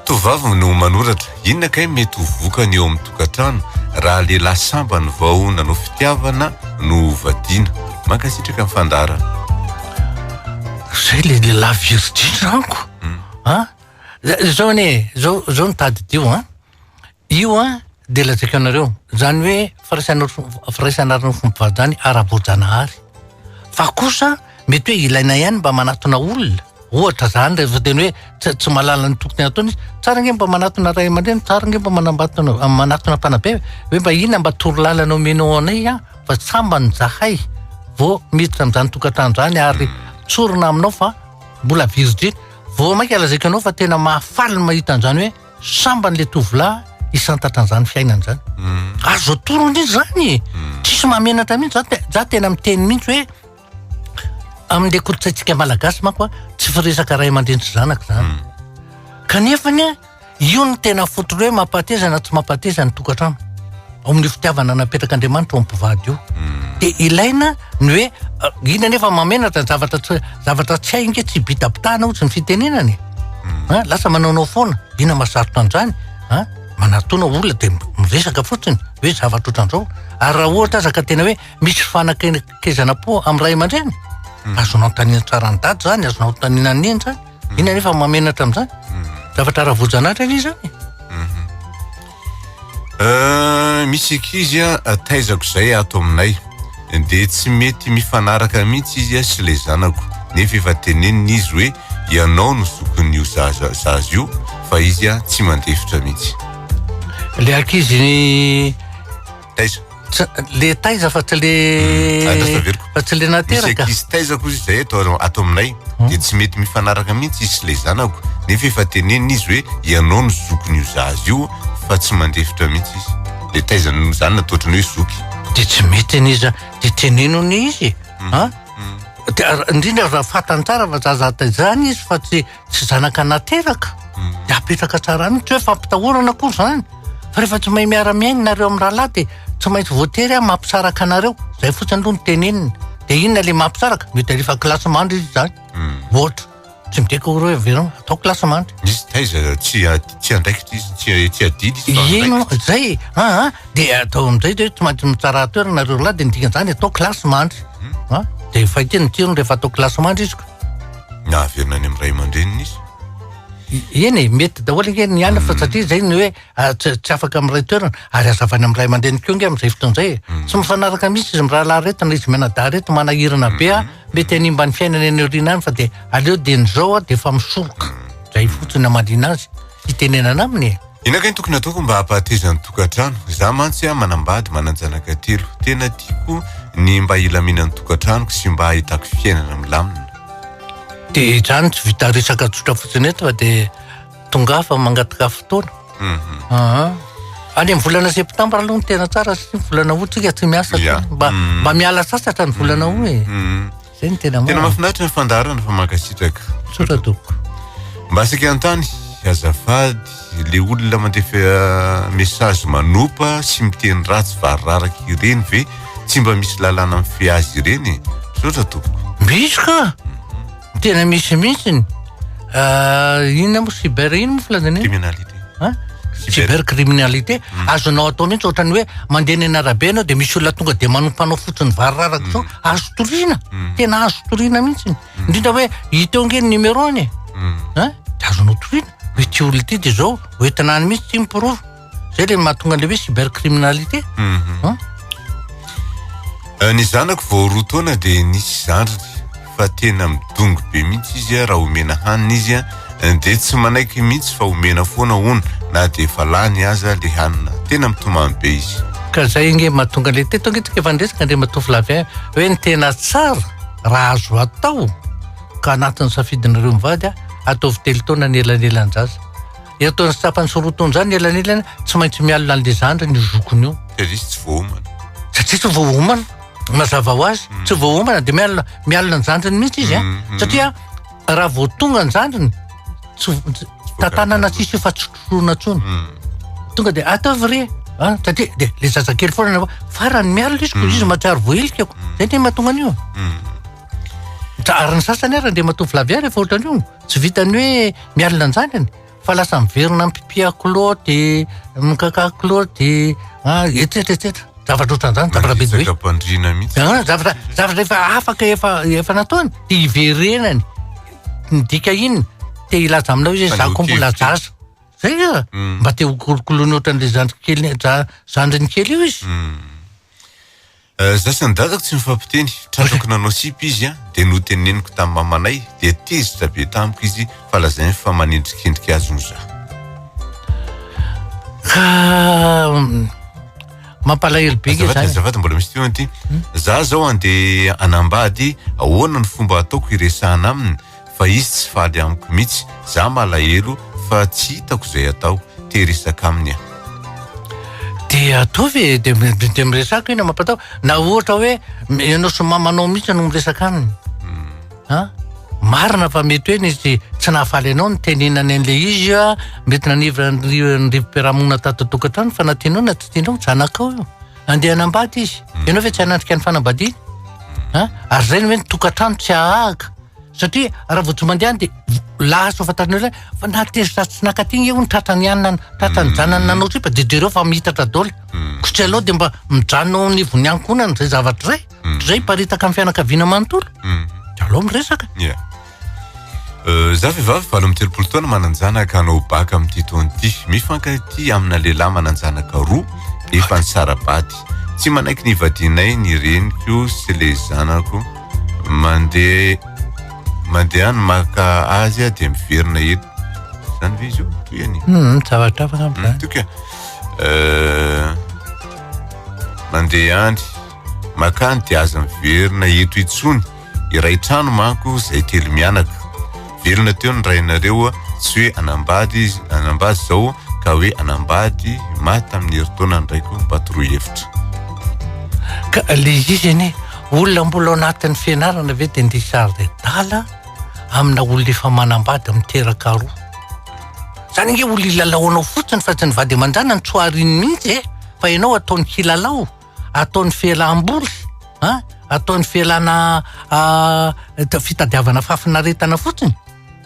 Tovovavy no manoratra, inona kay mety ho vokany eo amin'ny tokantrano raha lehilahy sambany vao nanao fitiavana no hovadiana? Mankasitraka ny fandaharana. Zay le lehilahy virjiny ranko a! Zao anie, zao zao no tadidio an! Io an dia lazaiko anareo, zany hoe firaisana firaisana ara-nofo mivady zany ara-boajanahary. Fa kosa mety hoe ilaina ihany mba manatona olona, ohatra zany rehefa tena hoe tsy tsy mahalala ny tokony hataony izy, tsara ange mba manatona ray aman-dreny, tsara ange mba manambatona manatona mpanabe hoe mba inona mba torolalana omenao anay an fa sambany zahay vao miditra amin'izany tokantrano izany ary tsorina aminao fa mbola virjiny. Vao mainka lazaiko anao fa tena mahafaly ny mahita an'izany hoe sambany le tovolahy hisantatra an'izany fiainana izany. Mm. Azo atoro indrindra izany e. Mm. Tsisy mahamenatra mihitsy za za tena miteny mihitsy hoe amin'le kolontsaintsika malagasy manko a tsy firesaka ray aman-dreny sy zanaka izany. Mm. Kanefa ny io no tena fotony hoe mampateza na tsy mampateza ny tokantrano. Ao amin'ny fitiavana napetrak'Andriamanitra ao am-pivady io. Mm. Dia ilaina ny hoe inona nefa mahamenatra zavatra tsy zavatra tsy hay nge tsy bitabitahana ohatry ny fitenenana e. Mm. Ah, lasa manaonao foana, inona mahasarotra an'izany? Ah, manatona olona dia miresaka fotsiny hoe zavatra ohatran'izao. Ary raha ohatra aza ka tena hoe misy fanakezana po amin'ny ray aman-dreny, mm. azonao anontaniana tsara ny dada izany, azonao anontaniana ny neny izany. Mm. Inona nefa mahamenatra amin'izany? Zavatra ara-voajanahary anie izany. Mm-hmm. Euh, misy ankizy a taizako izay ato aminay dia tsy mety mifanaraka mihitsy izy a sy ilay zanako nefa efa tenenina izy hoe ianao no zokin'io zaza zaza io fa izy a tsy mandefitra mihitsy. Le ankizy ny Taiza? Tsy, le taiza fa tsy le Andraso averiko. fa tsy le Misy nateraka. ankizy taiza koa izy zay eto ato aminay dia tsy mety mifanaraka mihitsy izy sy ilay zanako nefa efa tenenina izy hoe ianao no zokin'io zaza io fa tsy mandefitra mihitsy izy. Le taiza no zany natao ohatran'ny hoe zoky. Dia tsy mety anie zany. Dia teneno anie izy e. Ha? Dia ar- indrindra raha fantany tsara fa zaza taizana izy fa tsy tsy zanaka nateraka. Dia apetraka tsara mihitsy hoe fampitahorana akory zany. Fa rehefa tsy mahay miara-miaina nareo amin'ny rahalahy dia tsy maintsy voatery aho mampisaraka anareo. Zay fotsiny aloha no tenenina. Dia inona le mampisaraka? Mety alefa kilasy mandry izy zany. Ohatra. Tsy midika hoe averina atao kilasy mandry. Izy taiza tsy tsy andraikitra izy, tsy tsy adidy izy fa Ino andraikitra. zay? Aa dia atao amin'izay dia tsy maintsy mitsara toerana nareo rahalahy dia ny dikan'izany atao kilasy mandry. A dia efa ity ny tsirony rehefa atao kilasy mandry izy ko. Na averina any amin'ny ray aman-dreniny izy. Eny e, mety daholo ange ny anona fa satria zay ny hoe ah, tsy tsy afaka miray toerana ary azavaina amin'ny ray aman-dreny koa ange amin'izay fotoana izay e. Tsy mifanaraka mihitsy izy mirahalahy reto na izy mianadahy reto manahirana be a, mety hanimba ny fiainany any aoriana any fa dia aleo dieny izao a dia efa misoroka. Zay fotsiny hamaliana azy, hitenenana aminy e. Inona kay ny tokony ataoko mba hampahateza ny tokantrano? Za mantsy a manambady manan-janaka telo. Tena tiako ny mba hilaminan'ny tokantranoko sy mba hahitako fiainana milamina. Dia izany tsy vita resaka tsotra fotsiny eto fa dia tongava mangataka fotoana. Aha. Any amin'ny volana septambra aloha no tena tsara satria ny volana août tsika tsy miasa Ya. intsony. Mba mba miala sasatra ny volana août e. Zay no tena Tena marina. mahafinaritra ny fandaharana fa mankasitraka. Tsotra tompoko. Mba saika hanontany azafady le olona mandefa message manopa sy miteny ratsy variraraka ireny ve tsy mba misy lalàna mifehy azy ireny e? Misaotra tompoko. Misy ka! Tena misy mihitsiny. Ah, inona moa cyber ino moa filazana iny? Criminalité. Hein? Cybercriminalité. Mm. Azonao atao mihitsy ohatran'ny hoe mandeha eny an'arabe ianao dia misy olona tonga dia manompa anao fotsiny variraraka izao. Mm. Azo toriana. Mm. Tena azo toriana mihitsy. Indrindra hoe hita eo ange ny numéro-ny e. Hein? Dia azonao toriana. Hoe ity olona ity dia izao, hoentina any mihitsy ity ny porofo. Zay le mahatonga an'le hoe cybercriminalité. Mhm. Eh, ny zanako vao roa taona dia nisy zandriny fa tena midongy be mihitsy izy raha omena hanina izy dia tsy manaiky mihitsy fa omena foana hono na dia efa lany aza le hanina. Tena mitomany be izy. Ka zay ange mahatonga le teto ange tsika efa niresaka Andriamatoa Flavien hoe ny tena tsara raha azo atao ka anatin'ny safidinareo mivady a, ataovy telo taona ny elanelan-jaza. Herintaona sy tapany sy roa taona izany ny elanelany, tsy maintsy mialona an'ilay zandriny io zokiny io. Satria izy tsy voaomana. Satria tsy voaomana, mazava ho azy, mm. tsy voaomana dia mialona mialona ny zandriny mihitsy izy a. Mm, mm. Satria raha vao tonga ny zandriny, tsy tantanana tsisy io fa tsy trotroana intsony. Tonga dia ataovy re, ah, satria dia le zazakely foana na farany mialona izy ko izy mahatsiaro voailika ko. Zay ny mahatonga an'io. Ary ny sasany ary Andriamatoa Flavien rehefa ohatran'io, tsy vitan'ny hoe mialona an-janany fa lasa miverina mipipia kilaoty, mikaka kilaoty, ah, etsetra etsetra. Zavatra ohatran'izany, zavatra be dia be. Manitsaka am-pandriana mihitsy. Ah, zavatra zavatra efa afaka efa efa nataony dia iverenany. Ny dika inona? Te hilaza aminao izy hoe za koa mbola zaza. Zay a! Mba te ho kolokoloina ohatran'ilay zandriko kely zandriny kely io izy. Eh, za sy ny dadako tsy mifampiteny. Tratrako nanao sipa izy an, dia noteneniko tamin'ny mamanay, dia tezitra be tamiko izy fa lazainy fa manendrikendrika azy hono za. Ka mampalahelo be nge Azafady, zany. azafady mbola misy teo an'ity. Za zao andeha hanambady, ahoana ny fomba ataoko hiresahana aminy? fa izy tsy faly amiko mitsy, za malahelo fa tsy hitako izay atao, te hiresaka aminy aho. Dia ataovy e, dia dia miresaka iny mampatao, na ohatra hoe ianao sy mamanao mihitsy no miresaka aminy. An? Marina fa mety hoe nisy tsy nahafaly anao ny tenenany an'ilay izy a, mety nanivy ny rivo-piarahamonina tato an-tokantrano fa na tianao na tsy tianao, zanakao io. Andeha hanambady izy. Ianao ve tsy hanatrika ny fanambadiany? An? Ary izay ny hoe ny tokantrano tsy hahahaka. Satria raha vao tsy mandeha any dia lasa ho fantatr'ny olona fa na tezitra tsy nakaty nge hono tratran'ny anona tratran'ny zanany nanao sipa dia jereo fa miitatra daholo. Ko tsy aleo dia mba mijanona ao anivon'ny ankohonana izay zavatra izay. Toy izay hiparitaka amin'ny fianakaviana manontolo. Dia aleo miresaka. Yeah. Za vehivavy 38 taona manan-janaka hanao bac amin'ity taona ity. Mifankatia amina lehilahy manan-janaka roa efa nisara-bady. Tsy manaiky ny hivadianay ny reniko sy le zanako. Mandeha mandeha any maka azy aho dia miverina eto. Zany ve izy io? Tohiny. Hmm, zavatra hafa angamba zany. Toka. Mandeha any makany dia aza miverina eto intsony. Iray trano manko zay telo mianaka. Velona teo ny rainareo tsy hoe anambady izy anambady zao ka hoe anambady maty tamin'ny herintaona ny raiko mba toroy hevitra. Ka le izy anie olona mbola ao anatin'ny fianarana ve de ndeha hisary adala amina olona efa manambady miteraka roa. Zany ange olona ilalaonao fotsiny fa tsy ny vady aman-janany tsy ho ariny mihitsy e fa ianao ataony kilalao. ataony fialam-boly an, ataony fialana fitadiavana fahafinaretana fotsiny.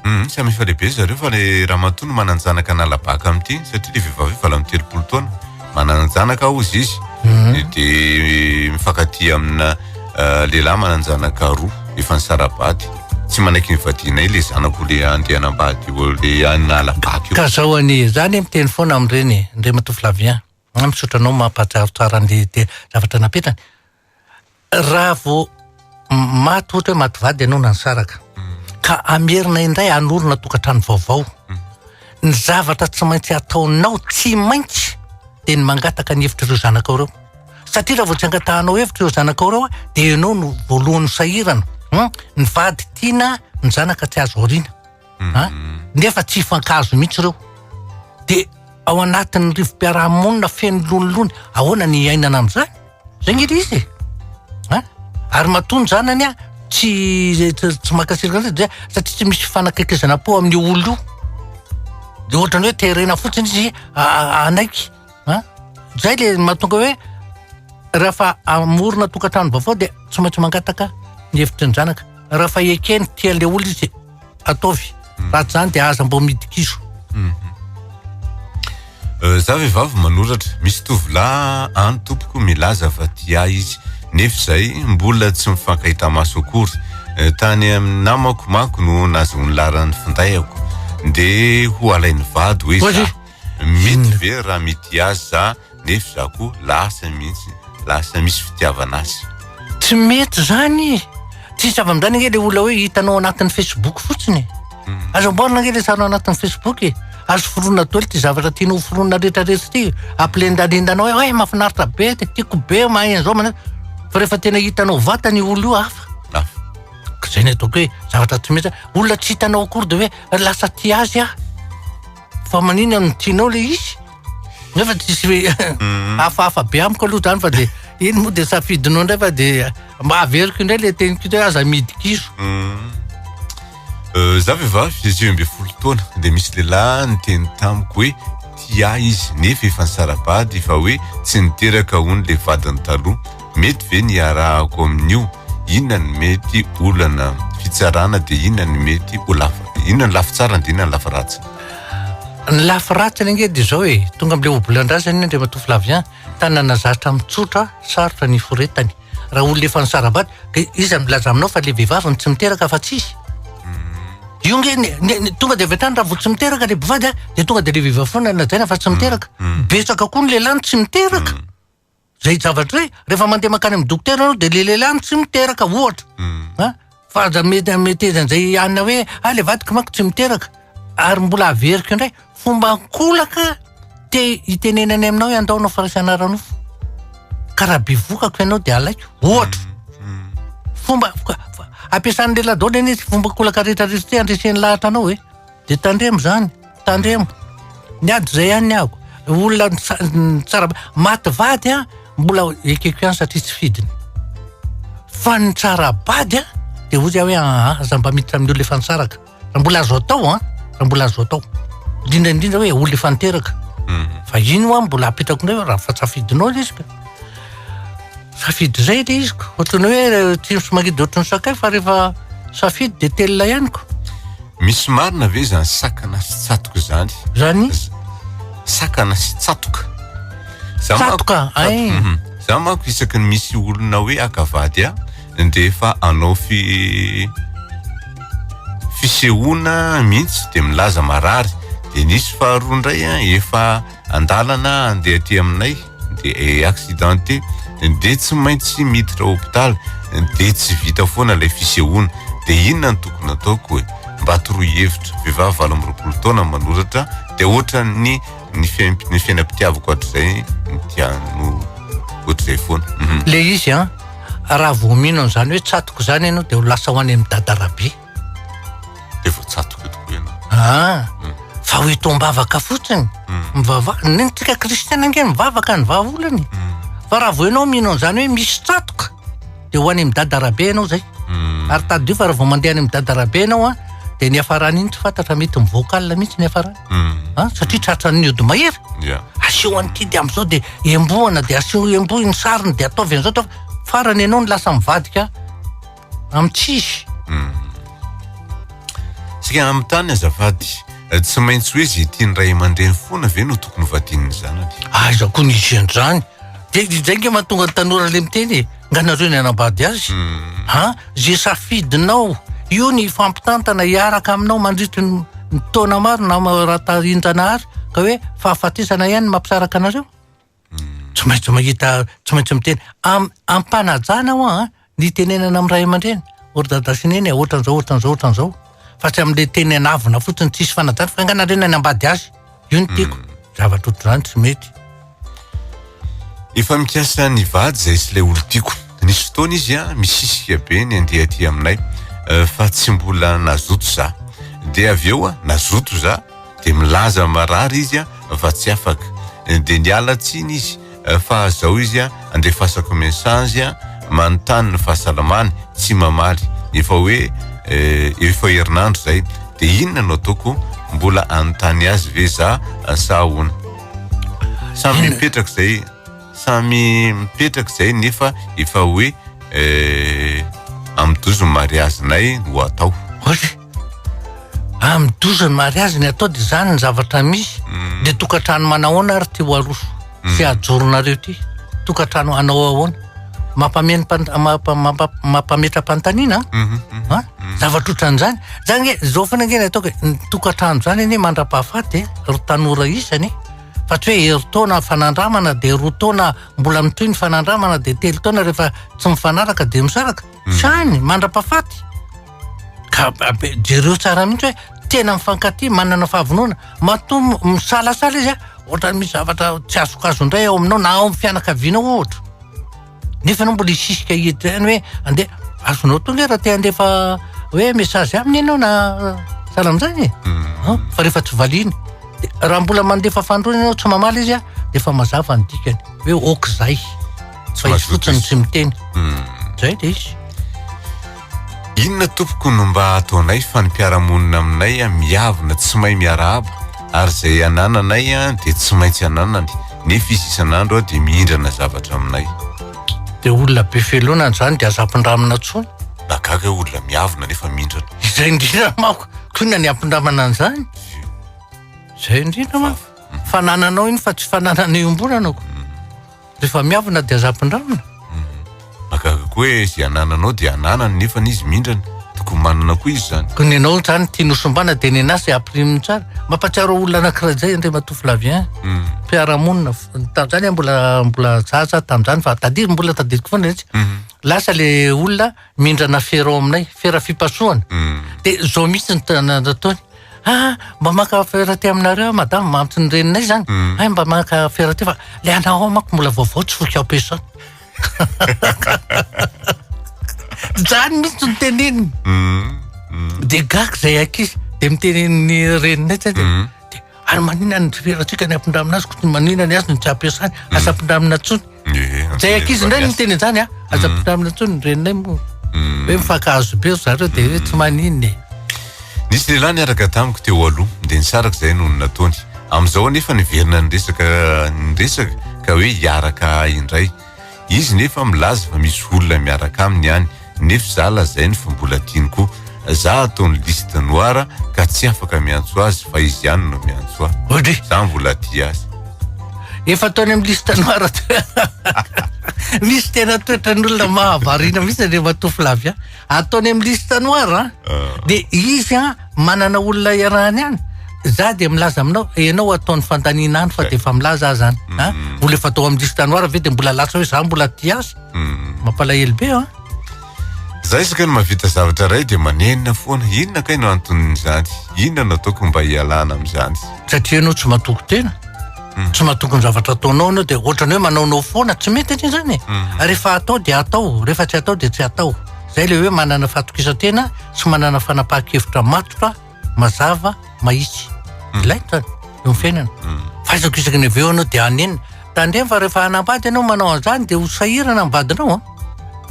Hum, samy efa lehibe zareo fa le ramatoa no manan-janaka hanala baka amin'ity satria le vehivavy 38 taona manan-janaka hozy izy mhm. de mifankatia amina euh, lehilahy manan-janaka roa efa nisara-bady tsy manaiky ny vadianay le zanako le andeha hanambady io le hanala baka io ka zao anie zany miteny foana amin'ireny Andriamatoa Flavien Ah, misaotra anao mampahatsiaro tsara an'le te- zavatra napetrany. Raha vao maty ohatra hoe maty vady ianao na nisaraka, ka hamerina indray hanorina tokantrano vaovao, ny zavatra tsy maintsy ataonao, tsy maintsy, dia ny mangataka ny hevitr'ireo zanakao ireo. Satria raha vao tsy angatahanao hevitra ireo zanakao ireo, dia ianao no voalohany sahirana. Hum, Ny vady tiana, ny zanaka tsy azo aoriana. a nefa tsy hifankahazo mihitsy ireo de ao anatin'ny rivo-piarahamonina feno lonilony ahoana ny hiainana amin'izany zay nge le izy e a ary matoa ny zanany a tsy tsy mankasitraka an'izay dia satria tsy misy fanakaikezana po amin'io olona io de ohatran'ny hoe terena fotsiny izy hanaiky a zay le mahatonga hoe rehefa hamorona tokantrano vaovao de tsy maintsy mangataka ny hevitry ny zanaka Raha fa ekeny tia an'le olona izy ataovy raha tsy zany dia aza mbo midikiso. Euh, za vehivavy manoratra, misy tovolahy any tompoko milaza fa tia ahy izy nefa izay mbola tsy mifankahita maso akory. Euh, tany amin'ny namako manko no nahazoany laharan'ny findaiako de ho alainy vady hoe za. Mety ve raha mitia azy za nefa za koa lasa mihitsy lasa misy fitiavana azy. Tsy mety zany e! Tsisy avy amin'izany ange le olona hoe hitanao anatin'ny facebook fotsiny e. Azo amboarina ange le sary ao anatin'ny facebook e. Azo foronina daholo ity zavatra tianao ho foronina rehetrarehetra ity. Ampilendalendana hoe mahafinaritra be, tiako be mahay an'izao manao. Fa rehefa tena hitanao vatana io olona io hafa. Hafa. Ka zay ny ataoko hoe zavatra tsy mety. Olona tsy hitanao akory de hoe lasa tia azy aho. Fa maninona no tianao le izy? Nefa tsisy hoe mhm. hafahafa be amiko aloha zany fa de iny moa de safidinao indray fa de mba averiko indray le teniko hoe aza midikiso. Mhm. Euh, za vehivavy 19 taona de misy lehilahy niteny tamiko hoe tia ahy izy nefa efa nisara-bady fa hoe tsy niteraka hono le vadiny taloha. Mety ve ny hiarahako amin'io? Inona no mety olana fitsarana dia inona no mety ho lafy inona no lafy tsarany dia inona no lafy ratsiny? Ny lafy ratsiny ange dia izao e, tonga amin'ilay ohabolan-drazana iny Andriamatoa Flavien, tanana zatra mitsotra, sarotra ny hiforetany. Raha olona efa nisara-bady, ka iza no milaza aminao fa ilay vehivavy no tsy miteraka fa tsy izy? Io nge ny tonga dia avy hatrany raha vao tsy miteraka ilay mpivady a, dia tonga dia ilay vehivavy foana no lazaina fa tsy miteraka. Betsaka koa ny lehilahy no tsy miteraka. Zay zavatra zay, rehefa mandeha mankany amin'ny dokotera ianao dia le lehilahy no tsy miteraka ohatra. A? Fa aza mety meteza an'izay anona hoe ah le vadiko manko tsy miteraka. Ary mbola averiko indray, fomba ankolaka te hitenenany aminao hoe andao hanao firaisana ara-nofo. Ka raha bevokako ianao dia alaiko, ohatra. Fomba ampiasan'ny lehilahy daholo anie ity fomba ankolaka rehetra rehetra ity handreseny lahatra anao e. Dia tandremo izany, tandremo. Ny ady izay ihany ny ahako. Olona tsara maty vady a, mbola ekeko ihany satria tsy fidiny. Fa ny tsara bady a, dia hoy aho hoe aa, aza mba miditra amin'ny olona efa nisaraka. Raha mbola azo atao an, raha mbola azo atao. Indrindra indrindra hoe olona efa niteraka. Fa iny hoa mbola apetrako indray hoe raha fa safidinao ilay izy ka. Safidy izay ilay izy ko. Ohatran'ny hoe tsiro sy mangidy ohatran'ny sakay fa rehefa safidy dia telina ihany ko. Misy marina ve izany sakana sy tsatoka izany? Zany? Sakana sy tsatoka. Za manko- Tsatoka, ay. Mhm. Za manko isaky ny misy olona hoe haka vady ahy dia efa hanao fi fisehoana mihitsy dia milaza marary dia nisy faharoa indray efa andalana andeha aty aminay dia accidenté dia tsy maintsy miditra hopitaly dia tsy vita foana ilay fisehoana dia inona no tokony ataoko e mba toroy hevitra vehivavy 28 taona manoratra dia ohatran'ny ny ny fiainam-pitiavako hatrizay ny tiano ohatr'izay foana mhm. le izy an raha vao mino an'izany hoe tsatoko izany ianao dia ho lasa ho any amin'ny dadarabe dia vao tsatoko eto koa ianao ah mm. fa ho eto am-bavaka fotsiny mm. mivavaka nentsika kristiana ange mivavaka ny vahaolana mm. fa raha vao ianao mino an'izany hoe misy tsatoka dia ho any amin'ny dadarabe ianao zay mm. ary tadidio fa raha vao mandeha any amin'ny dadarabe ianao a dia ny hafarany iny tsy fantatra mety mivocal mihitsy ny hafarany mm. ah, satria tratran'ny ody mahery aseho an'ity dia amin'izao dia embohana dia aseho embohy ny sariny dia ataovy an'izao ataovy farany ianao ny lasa mivadika amin'ny tsisy mm. Sika amin'ny tany azafady tsy maintsy hoe izay tian'ny ray aman-dreny foana ve no tokony vadian'ny zanany aiza koa nisy an'izany dia izay nge mahatonga ny tanora le miteny e nga nareo ny hanambady azy hmm. ha ze safidinao io ny fampitantana hiaraka aminao mandritry ny taona maro na raha tarinjanahary ka hoe fahafatesana ihany mampisaraka anareo hmm. tsy maintsy mahita tsy maintsy miteny am ampanajana hoa a ny tenenana amin'ny ray aman-dreny ory dada sy neny ohatran'izao ohatran'izao ohatran'izao fa tsy amin'le teny anavona fotsiny tsisy fanajana fa nga nareo ny hanambady azy io ny tiako hmm. zavatra ohatr'izany tsy mety Efa mikasa ny hivady zay sy ilay olon-tiako. Nisy fotoana izy a misisika be ny andeha aty aminay fa tsy mbola nazoto za. Dia avy eo a nazoto za dia milaza marary izy a fa tsy afaka. Dia niala tsiny izy fa zao izy a andefasako message a manontany ny fahasalamany tsy mamaly. Efa hoe efa herinandro zay. Dia inona no ataoko mbola anontany azy ve za sa ahoana? Samy mipetraka izay, samy mipetraka izay nefa efa hoe eh, amin'ny dozy ny mariazinay no atao. Ory. Amin'ny dozy ny mariazy ny atao dia izany ny zavatra misy. Mm. Dia tokantrano manahoana ary ty ho aroso mm. sy ajoronareo ty? Tokantrano hanao ahoana? Mampameno mampametra-panontaniana an? Mm -hmm. Ha? Mm. Zavatra ohatran'izany. Zany nge, zao foana nge ny ataoko e, ny tokantrano zany anie mandra-pahafaty e, ry tanora isany e, fa tsy hoe herintaona fanandramana de roa taona mbola mitohy ny fanandramana de telo taona rehefa tsy mifanaraka de misaraka. Mm. Zany mandra-pahafaty. Ka jereo tsara mihitsy hoe tena mifankatia, manana fahavonona. Matoa misalasala izy a, ohatran'ny misy zavatra tsy azokazo indray ao aminao na ao amin'ny fianakavianao ohatra. Nefa ianao mbola hisisika hiditra ihany hoe andeha azonao tonga raha te handefa hoe message aminy ianao na sahala amin'izany e. Mm. Fa rehefa tsy valiany de raha mbola mandefa fanindroany ianao tsy mamaly izy a de efa mazava ny dikany hoe ok zay. Fa izy fotsiny tsy miteny. Mm. Zay de izy. Inona tompoko no mba ataonay fa ny mpiara-monina aminay miavona tsy mahay miarahaba ary izay anananay dia tsy maintsy ananany nefa izy isan'andro dia mihindrana zavatra aminay. Dia olona be felonana izany dia aza ampindramina intsony. Mahagaga hoe olona miavona nefa mindrana. Izay indrindra manko, koa inona ny ampindramana an'izany? Izay indrindra manko. Fanananao iny fa tsy fananana iombonana ko. Rehefa miavona dia aza ampindramina. Mahagaga koa hoe izay anananao dia ananany nefa izy mindrana. Tokony manana koa izy izany. Koa ny anao izany tiany ho sombana dia nenazy dia ampiriminy tsara. Mampahatsiaro olona anankiray izay Andriamatoa Flavien, mpiara-monina. Tamin'izany aho mbola mbola zaza tamin'izany fa tadidy mbola tadidiko foana ilay izy. Lasa ilay olona mindrana fera ao aminay, fera fipasohana. Dia izao mihitsy ny nataony. Ah, mba maka affaire aty aminareo aho madame, mampy ny reninay zany. Mm. Hay mba maka affaire aty fa le anao manko mbola vaovao tsy foky ampiasana. Zany mihitsy no teneniny. Mm. Mm. De gaga zay ankizy, de miteneniny reninay zay de mm. de ary manina ny ferantsika ny ampindramina azy ko tsy manina ny azy no tsy ampiasany, mm. aza ampindramina tsony. Zay ankizy indray no miteny an'izany a, aza ampindramina intsony ny reninay moa. Hoe mifankahazo be ry zareo dia hoe tsy maninona e. Nisy lehilahy niaraka tamiko teo aloha dia nisaraka izay noho ny nataony. Amin'izao anefa niverina niresaka niresaka ka hoe hiaraka indray. Izy nefa milaza fa misy olona miaraka aminy any nefa za lazainy fa mbola tiany koa. Za ataony liste noire ka tsy afaka miantso azy fa izy ihany no miantso ahy. Oadry! Za mbola tia azy. Efa ataony amin'ny liste noire. Misy tena toetran'olona mahavariana mihitsy Andriamatoa Flavien. Ataony amin'ny liste noire an. Ah. Dia izy an manana olona iarahany any. Za dia milaza aminao, ianao ataony fandaniana any fa dia efa milaza aho zany. Mm. Mbola efa atao amin'ny liste noire ve dia mbola lasa hoe za mbola tia azy. Mm. Mampalahelo be an. Za isaka ny mahavita zavatra iray dia manenina foana. Inona kay no anton'izany? Inona no ataoko mba hialana amin'izany? Satria ianao tsy matoky tena. Mm. Tsy matoky ny zavatra ataonao ianao dia ohatran'ny hoe manaonao foana. Tsy mety anie izany e. Mm. Rehefa atao dia atao, rehefa tsy atao dia tsy atao. Izay ilay hoe manana fahatokisan-tena sy manana fanapahan-kevitra matotra, mazava, mahitsy. Mm. Ilaina izany eo amin'ny fiainana. Mm. Fahaizako isaky ny avy eo ianao dia hanenina. Tandremo fa rehefa hanambady ianao manao an'izany dia ho sahirana ny vadinao an.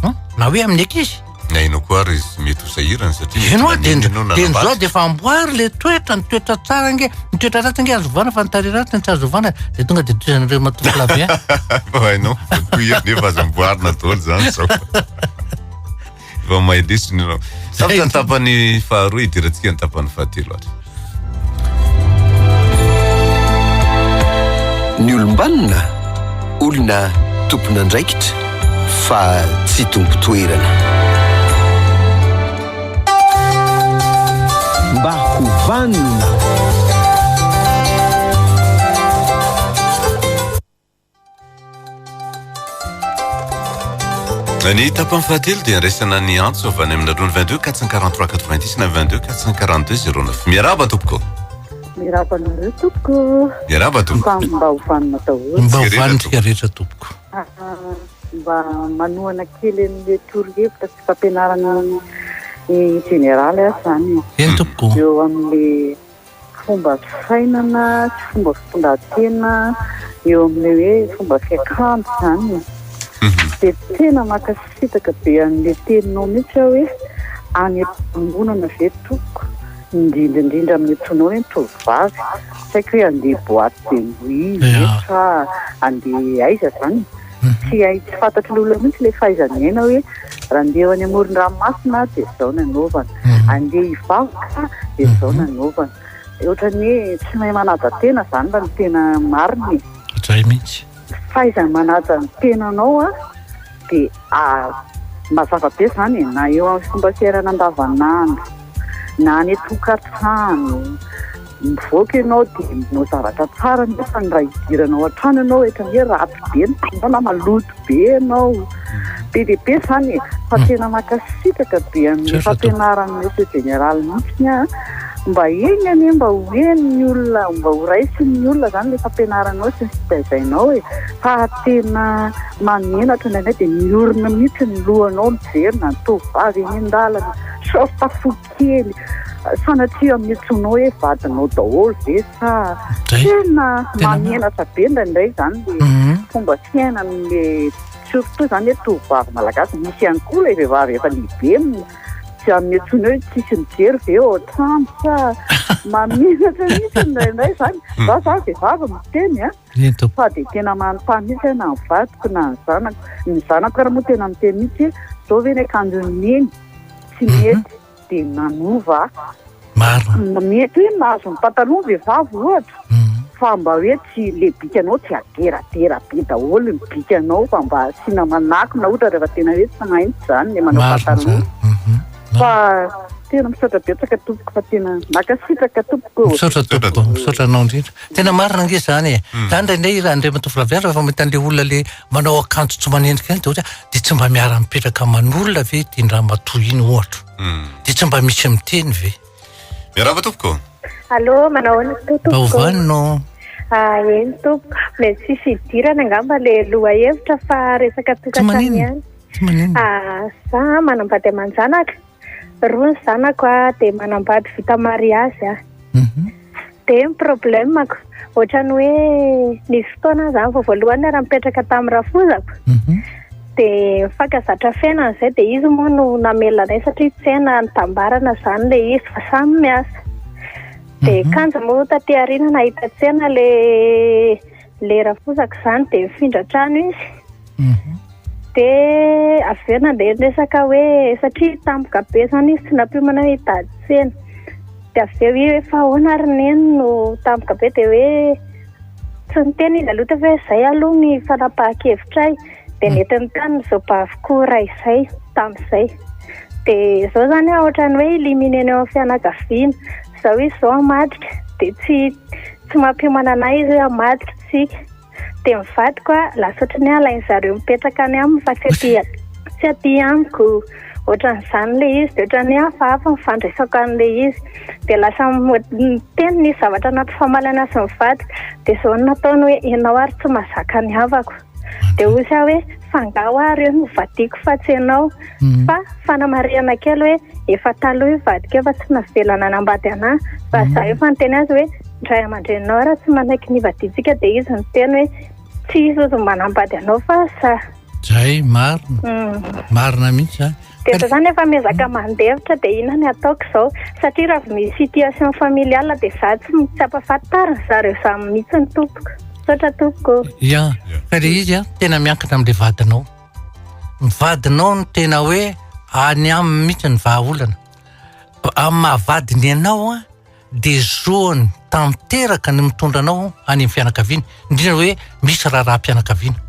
Hum, Na hoe amin'ny ankizy. Na ianao koa ary izy mety ho sahirana satria mety Ianao dia nanenina ianao dia ny nanambady. zao dia efa amboary le toetra, ny toetra tsara ange, ny toetra ratsy ange azo ovana fa ny tarehy ratsy no tsy azo ovana. Dia tonga dia tohizanareo matoa Flavien. Efa hainao fa toy io nefa azo amboarina daholo izany izao. Efa mahay lesona ianao. Tapitra ny tapany faharoa hidirantsika ny tapany fahatelo ary. Ny olom-banona, olona tompon'andraikitra fa tsy tompon-toerana. Mba ho vanona. Ny tapany fahatelo dia andraisana ny antso avy any aminareo ny 22 443 90 na 22 442 09. Miarahaba tompoko. Miarahaba anareo tompoko. Miarahaba tompoko. Samy mba ho vanona daholo. Mba ho vanontsika rehetra tompoko. Ah, mba manohana kely an'ilay torohevitra sy fampianarana ny jeneraly aho izany. Eny tompoko. Eo amin'ilay fomba fisainana sy fomba fitondran-tena eo amin'ilay hoe fomba fiakanjo izany e. Dia tena mankasitraka be an'ilay teninao mihitsy aho hoe any am-piangonana ve tompoko, indrindra indrindra amin'ny antsoinao hoe ny tovovavy, tsy haiko hoe handeha boite de nuit ve sa handeha aiza izany e. Tsy hay, tsy fantatry ny olona mihitsy ilay fahaiza-miaina hoe raha andeha ho any amoron-dranomasina dia izao no anaovana, andeha hivavaka dia izao no anaovana. Ohatran'ny hoe tsy mahay manaja tena izany raha ny tena marina e. Izay mihitsy. Fahaiza-manaja ny tenanao an, dia mazava be izany e, na eo amin'ny fomba fiainana andavanandro, na any an-tokantrano. Mivoaka ianao dia manao zavatra tsara nefa ny raha hidirana ao an-trano ianao ohatra hoe ratsy be ny tananao na maloto be ianao. Be dia be izany e! Fa tena mankasitraka be an'ilay fampianaran'ny Monsieur Général mihitsy aho. Mba eny anie mba ho henon'ny olona, mba ho raisin'ny olona izany ilay fampianaranao sy ny fitaizainao e! Fa tena mahamenatra indraindray dia miorina mihitsy ny lohanao mijery na ny tovovavy eny an-dalana, short fohy kely sanatria amin'ny antsoinao hoe vadinao daholo ve sa tena mahamenatra be indraindray izany le mhm. fomba fiainan'le surtout izany hoe tovovavy malagasy misy ihany koa ilay vehivavy efa lehibe tsy amin'ny antsoina hoe tsisy mijery ve ao an-trano sa mahamenatra mihitsy indraindray izany mhm. za za vehivavy miteny a fa dia tena manontany mihitsy aho na ny vadiko na ny zanako ny zanako ary moa tena miteny mihitsy hoe zao ve ny akanjon'i neny tsy mety dia nanova Marina. Mety hoe nahazo ny pataloha ny vehivavy ohatra fa mba hoe tsy le bikanao tsy aderadera be daholo ny bikanao fa mba asiana manakona ohatra rehefa tena hoe tsy maintsy izany le manao pataloha. Fa tena misaotra betsaka tompoko fa tena mankasitraka tompoko. Misaotra tompoko, misaotra anao indrindra. Tena marina ange izany e. Za indraindray Andriamatoa Flavien rehefa mahita an'le olona le manao akanjo tsy manendrika iny dia ohatra dia tsy mba miara-mipetraka aman'olona ve ity ramatoa iny ohatra. Dia tsy mba misy miteny ve? Miarahaba tompoko. Allô, manao ahoana tompoko? Mba ho vanona ô. Ah, eny tompoko. Mety tsisy idirana angamba le lohahevitra fa resaka tokantrano ihany. Tsy maninona. Ah, za manambady aman-janaka. Roa ny zanako a, dia manambady vita mariazy aho. Dia ny problème-ko, ohatran'ny hoe nisy fotoana aho izany vao voalohany niara-nipetraka tamin'ny rafozako, dia nifankazatra fiainana izay, dia izy moa no namelona anay satria tsena nitambarana izany ilay izy fa samy miasa. Dia kanjo moa taty aoriana nahita tsena ilay Le rafozako izany dia nifindra trano izy. Dia avy eo nandeha ny resaka hoe satria tampoka be izany izy tsy nampiomana hoe hitady tsena. Dia avy eo hoe fa ahoana ary neny no tampoka be dia hoe Tsy niteny izy aloha teo hoe izay aloha ny fanapahan-kevitray. Dia nentiny tany ny zobaviko iray izay tamin'izay. Dia izao izany aho ohatran'ny hoe éliminer-na eo amin'ny fianakaviana. Izao izy izao hamadika. Dia tsy tsy mampiomana anay izy hoe hamadika isika. Dia ny vadiko a, lasa ohatran'ny hoe alain-dry zareo mipetraka any aminy fa tsy aty tsy aty amiko. Ohatran'izany ilay izy. Dia ohatran'ny hoe hafahafa ny fandraisako an'ilay izy. Dia lasa miteny nisy zavatra nampifamalana azy ny vadiko. Dia izao no nataony hoe ianao ary tsy mahazaka ny havako. Dia hoy aho hoe fa angaha hoa ireo no vadiako fa tsy ianao. Fa fanamarihana kely hoe efa taloha io vadiko io fa tsy navela nanambady anà. Fa izaho efa niteny azy hoe ny ray aman-dreninao ary tsy manaiky ny hivadiantsika dia izy niteny hoe tsy izy hozy no manambady anao fa za. Zay, marina. Marina mihitsy zany. Dia za zany efa miezaka mandefitra dia inona ny ataoko izao? Satria raha vao misy situation familiale dia za tsy tsy ampahafantariny zareo zany mihitsy ny tompoko. Misaotra tompoko. Ya, fa le izy an, tena miankina amin'le vadinao. Ny vadinao no tena hoe any aminy mihitsy ny vahaolana. Amin'ny maha vadiny anao an, dia zoany tanteraka ny mitondra anao any amin'ny fianakaviana, indrindra hoe misy raharaham-pianakaviana.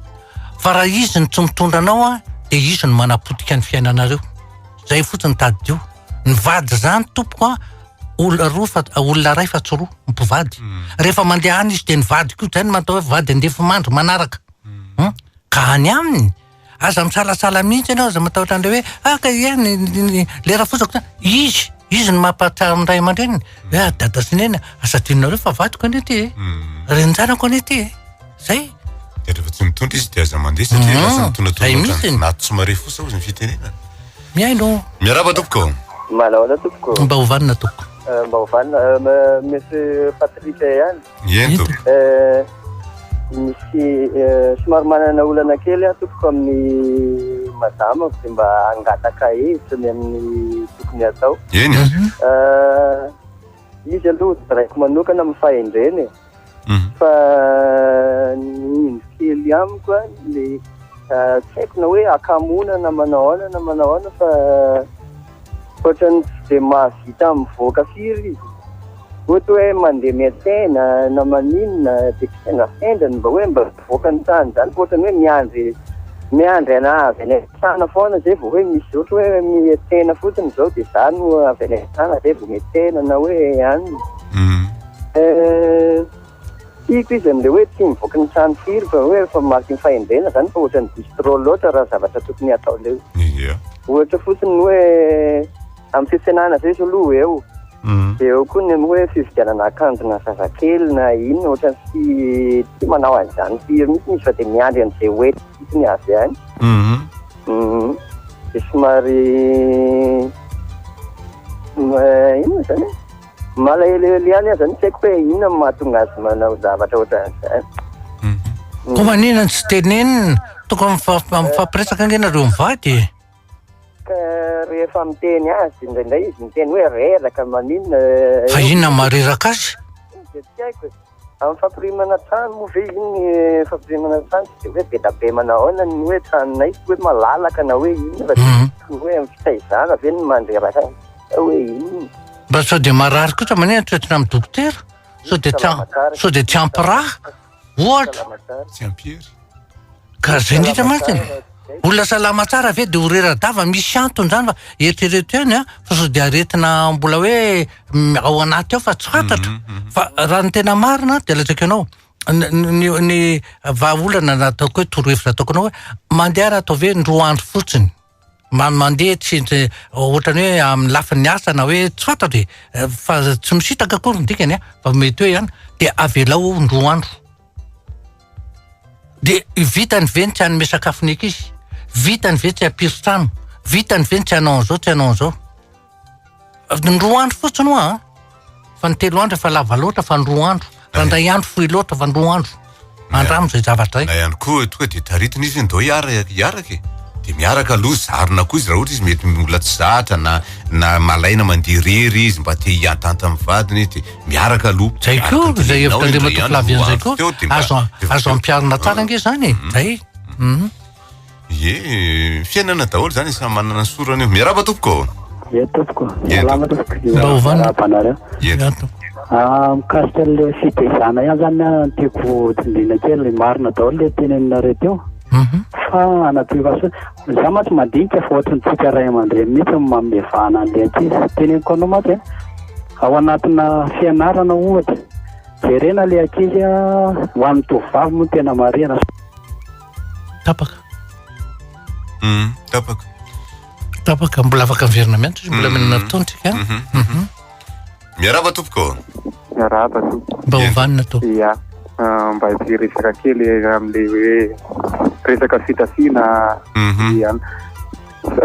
Fa raha izy no tsy mitondra anao an, dia izy no manapotika ny fiainanareo. Zay fotsiny tadidio. Ny vady zany tompoko an, olona roa fa olona iray fa tsy roa, mpivady. Rehefa mandeha any izy dia ny vady koa, zay no mahatao hoe vady andefimandry manaraka. Ka any aminy, Aza misalasala mihitsy ianao, aza matahotra an'ilay hoe ah ka ia ny ny le rafozako zany. Izy, izy no mampahatsiaro ny ray aman-dreniny hoe ah dada sy neny aza adinonareo fa vadiko anie ity e. Renin-janako anie ity e. Zay. Dia rehefa tsy mitondra izy dia aza mandeha satria lasa mitonatona Zay ohatran'ny mihitsy. vinato tsy marefosa hozy ny fitenenana. Mihaino. Miarahaba tompoko. Manahoana tompoko? Mba ho vanona tompoko. Mba ho vanona. Monsieur Patrick ihany. Eny tompoko. Eh, misy eh, somary manana olana kely aho tompoko amin'ny madamako dia mba hangataka hevitra ny amin'ny tokony hatao. Eny. Mhm. Eh, izy aloha deraiko manokana amin'ny fahendreny e. Mhm. Fa ny indro kely amiko a, le eh, tsy haiko na hoe hakamoana na manao ahoana na manao ahoana fa Ohatran'ny tsy dia mahavita mivoaka firy izy. Ohatra hoe mandeha miantsena na maninona dia kisendrasendra ny mba hoe mba mivoaka ny trano izany fa ohatran'ny hoe miandry miandry anà avy any an-trano foana izay vao hoe misy ohatra hoe miantsena fotsiny izao dia izaho no avy any an-trano izay vao miantsena na hoe anona. Tiako izy amin'ilay hoe tsy mivoaka ny trano firy fa hoe efa mariky ny fahendrena izany fa ohatran'ny diso trop loatra raha zavatra tokony hatao ilay Ia. Ohatra fotsiny ny hoe amin'ny fiantsenana izay izy aloha eo. Dia eo koa ny amin'ny hoe fividianana akanjona zazakely na inona ohatran'ny tsy tsy manao an'izany firy mihitsy izy fa dia miandry an'izay ho entiny fotsiny avy any. Dia somary inona izany e? Malahelohelo ihany aho zany, tsy haiko hoe inona no mahatonga azy manao zavatra ohatran'izany. Koa maninona no tsy tenenina? Tokony mifampiresaka ange nareo mivady e. Ka rehefa miteny azy indraindray izy miteny hoe reraka maninona. Fa inona no mahareraka azy? Dia tsy haiko e. Amin'ny fampirimana trano moa ve iny fampirimana trano tsy dia hoe be da be manao ahoana ny hoe tranonay tsy hoe malalaka na hoe inona fa dia hoe amin'ny fitaizana ve no mandreraka azy sa hoe inona. Mba sao dia marary kosa manina tsy entina amin'ny dokotera? Sao dia tsy sao dia tsy ampy rà ohatra? Tsy ampy hery. Ka zay indrindra mantsy e. Olona salama tsara ve dia ho rera-dava? Misy antony izany fa eritrereto ihany an, fa sao dia aretina mbola hoe ao anaty ao fa tsy fantatra. Fa raha ny tena marina dia lazaiko anao, ny ny vahaolana na ataoko hoe torohevitra ataoko anao hoe mandehana ataovy hoe indroa andro fotsiny. Mandeha tsy ohatran'ny hoe amin'ny lafiny asa na hoe tsy fantatra e, fa tsy misintaka akory ny dikany an, fa mety hoe ihany, dia avelao indroa andro. Dia vitany ve ny tsy hanome sakafo ny ankizy? Vitany ve tsy hampiry trano? Vitany ve ny tsy hanao an'izao, tsy hanao an'izao? Ny roa andro fotsiny hoa an! Fa ny telo andro efa lava loatra fa ny roa andro. Raha indray andro fohy loatra fa ny roa andro. Andramo izay zavatra izay. Na ihany koa tonga dia taritina izy ndao hiaraka e. Dia miaraka aloha zarina koa izy raha ohatra izy mety mbola tsy zatra na na malaina mandeha irery izy mba te hiantanta amin'ny vadiny izy dia miaraka aloha. Zay koa izay hevitra Andriamatoa Flavien izay koa azo azo ampiharina tsara ange izany e. Zay. Mhm. Ie, fiainana daholo izany samy manana ny sorany io. Miarahaba tompoko. Ie tompoko. Ie Salama tompoko. Mba ho vanona. Miarahaba anareo. Ie. Ia tompoko. Ah, mikasika an'ilay fitaizana ihany zany no tiako tsindriana kely, marina daholo ilay teneninareo teo. Mhm. Fa anampiako azy hoe, za mantsy mandinika fa ohatry ny tsika ray aman-dreny mihitsy no manome vahana an'ilay ankizy. Teneniko anao mantsy a, ao anatina fianarana ohatra, jerena ilay ankizy a, ho an'ny tovovavy moa no tena marihana. Tapaka. Mm, tapaka. Tapaka, mbola afaka miverina mianatra izy, mbola manana fotoana tsika. Mhm, mhm. Miarahaba tompoko. Miarahaba tompoko. Mba ho vanona tompoko. Ia, ah, mba hiresaka kely amin'ilay hoe resaka fitafiana ihany.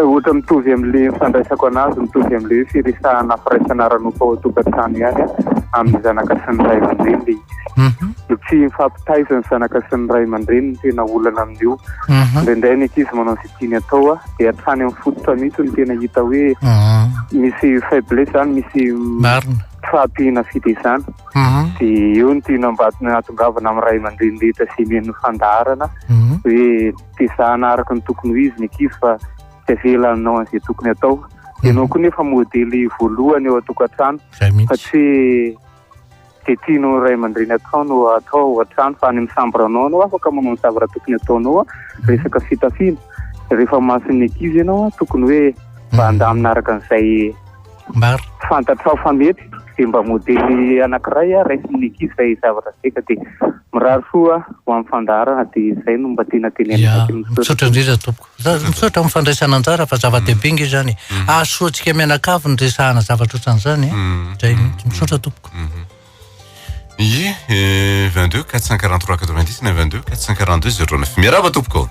Ohatra mitovy amin'ilay fandraisako anazy, mitovy amin'ilay hoe firesahana firaisana ara-nofo ao an-tokantrano ihany amin'ny zanaka sy ny ray aman-dreny ilay izy. Ny tsy mifampitaiza ny zanaka sy ny ray aman-dreny no tena olana amin'io. Indraindray ny ankizy manao izay tiany atao dia hatrany amin'ny fototra mihitsy no tena hita hoe misy faiblesse izany, misy tsy fahampiana fitaizana. Dia eo no tiana mba hahatongavana amin'ny ray aman-dreny rehetra izay mihaino ny fandaharana hoe tezahana araka ny tokony ho izy ny ankizy fa tsy avela hanao an'izay tokony atao. Ianao koa nefa modely voalohany ao an-tokantrano fa tsy hoe izay tianao ray aman-dreny atao no atao ao an-trano fa any amin'ny chambre anao ianao afaka manao ny zavatra tokony ataonao resaka fitafiana. Rehefa mason'ny ankizy ianao tokony hoe mba handamina araka an'izay fantatrao fa mety dia mba modely anankiray raisin'ny ankizy izay zavatra izay ka dia mirary soa ho amin'ny fandaharana dia izay no mba tena tenenina. Misaotra indrindra tompoko. Misaotra amin'ny fandraisana anjara fa zava-dehibe nge izany e. Hahasoa antsika mianakavy ny resahana zavatra ohatran'izany e. Izay mihitsy. Misaotra tompoko. Ie, 22 443 90 na 22 442 09. Miarahaba tompoko.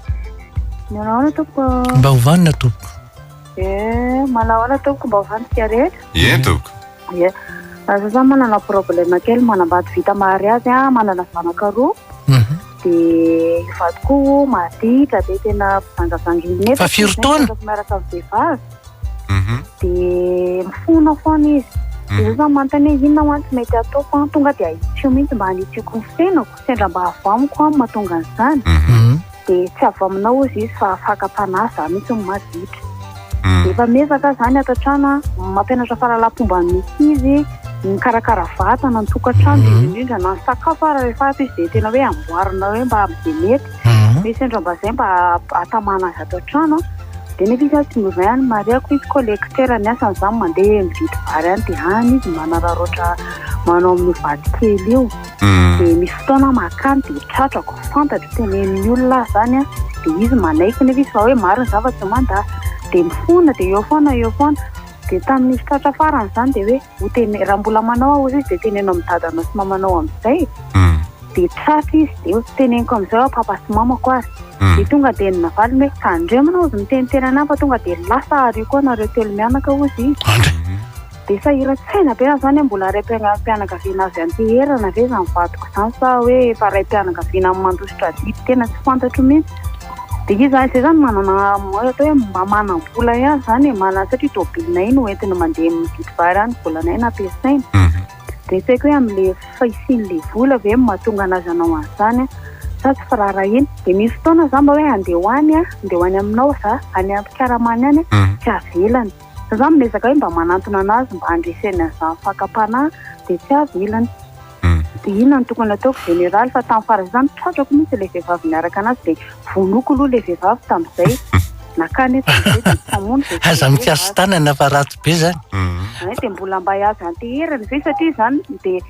Manahoana tompoko. Mba ho vanona tompoko. Eh, manahoana tompoko mba ho vanontsika rehetra. Ie tompoko. Ie. Za zany manana problème kely manambady vita mariazy a, manana zanaka roa. Mhm. Dia io vadiko maditra be tena mpijangajanga iny nefa Fa firy taona? miaraka amin'ny vehivavy. Dia mifona foana izy. Dia za zany manontany hoe inona ho'a no tsy mety ataoko an, tonga dia ahitsio mihitsy mba hanitsiako ny fiainako, sendra mba avy amiko an mahatonga an'izany. Dia tsy avy aminao hozy izy fa fakam-panahy za mihitsy no maditra. Dia efa miezaka aho zany ato an-trano an, mampianatra fahalalam-pomba ny ankizy, mikarakara vatana, ny tokantrano indrindra indrindra, na ny sakafo ary rehefa ato izy dia tena hoe amboarina hoe mba amin'izay mety. Dia sendra mba izay mba hahatamana azy ato an-trano an, dia nefa izy tsy miova ihany, marihako izy collecteur ny asany izany mandeha mividy vary any dia any izy manararaotra manao amin'io vadikely io. Dia misy fotoana aho mankany dia tratrako, fantatro, tenenin'ny olona aho izany an, dia izy manaiky nefa izy fa hoe marina izaho fa tsy mandà. Dia mifona dia eo foana eo foana. Dia tamin'izy tratra farany izany dia hoe ho tene- raha mbola manao aho hozy izy dia teneno amin'ny dadanao sy mamanao amin'izay. Dia tratra izy dia hoe teneniko amin'izay hoe papa sy mamako ary. Dia tonga dia ny navaliny hoe tandremo ianao hozy miteniteny an'ahy fa tonga dia lasa ary io koa nareo telo mianaka hozy izy. Dia sahiran-tsaina be aho izany hoe mbola raim-pianakaviana azo ianteherana ve izany vadiko izany sa hoe efa raim-pianakaviana mandositra adidy tena tsy fantatro mihitsy. Dia izy izany, izay izany manana atao hoe mba manam-bola ihany izany e, manana satria tomobilinay no entiny mandeha mividy vary any, volanay no ampiasaina. Dia tsy haiko hoe amin'ilay fahisian'ilay vola ve no mahatonga an'azy hanao an'izany sa tsy firaharahiana. Dia misy fotoana izaho mba hoe handeha ho any, handeha ho any aminao izaho, any am-pikaramana any, tsy avelany. Za zany miezaka hoe mba manantona anazy mba handreseny an'izany fakam-panahy dia tsy avelany. Dia inona no tokony ataoko général fa tamin'ny farany zany tratrako mihitsy ilay vehivavy niaraka anazy dia vonoiko aloha ilay vehivavy tamin'izay. Nakany aho tamin'izay dia nifamono dia Aza mikasi-tanana fa ratsy be zany. Ay, dia mbola mba azo anteherana ve satria izany dia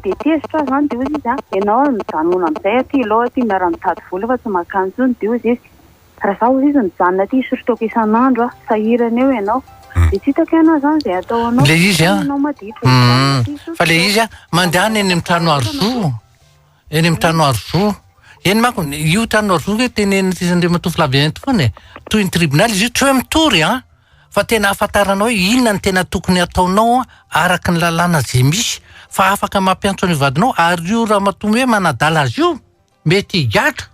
dia tezitra aho izany dia hoy izy an, ianao mijanona amin'izay aty aloha aty miara-mitady vola fa tsy mankany intsony dia hoy izy Raha za hozy izy mijanona aty hisotro toaka isan'andro aho, sahirana eo ianao. Dia tsy hitako ianao izany izay atao anao. Le izy an. Ianao maditra mijanona aty hisotro Fa le izy an, mandehana eny amin'ny trano aro-zo. Eny amin'ny trano aro-zo. Eny manko, io trano aro-zo nge tenenin'i Andriamatoa Flavien eto foana e. Toy ny tribunal izy io, tsy hoe mitory an, fa tena ahafantaranao hoe inona no tena tokony ataonao araka ny lalàna izay misy, fa afaka mampiantso an'io vadinao, ary io ramatoa hoe manadala azy io, Mety higadra.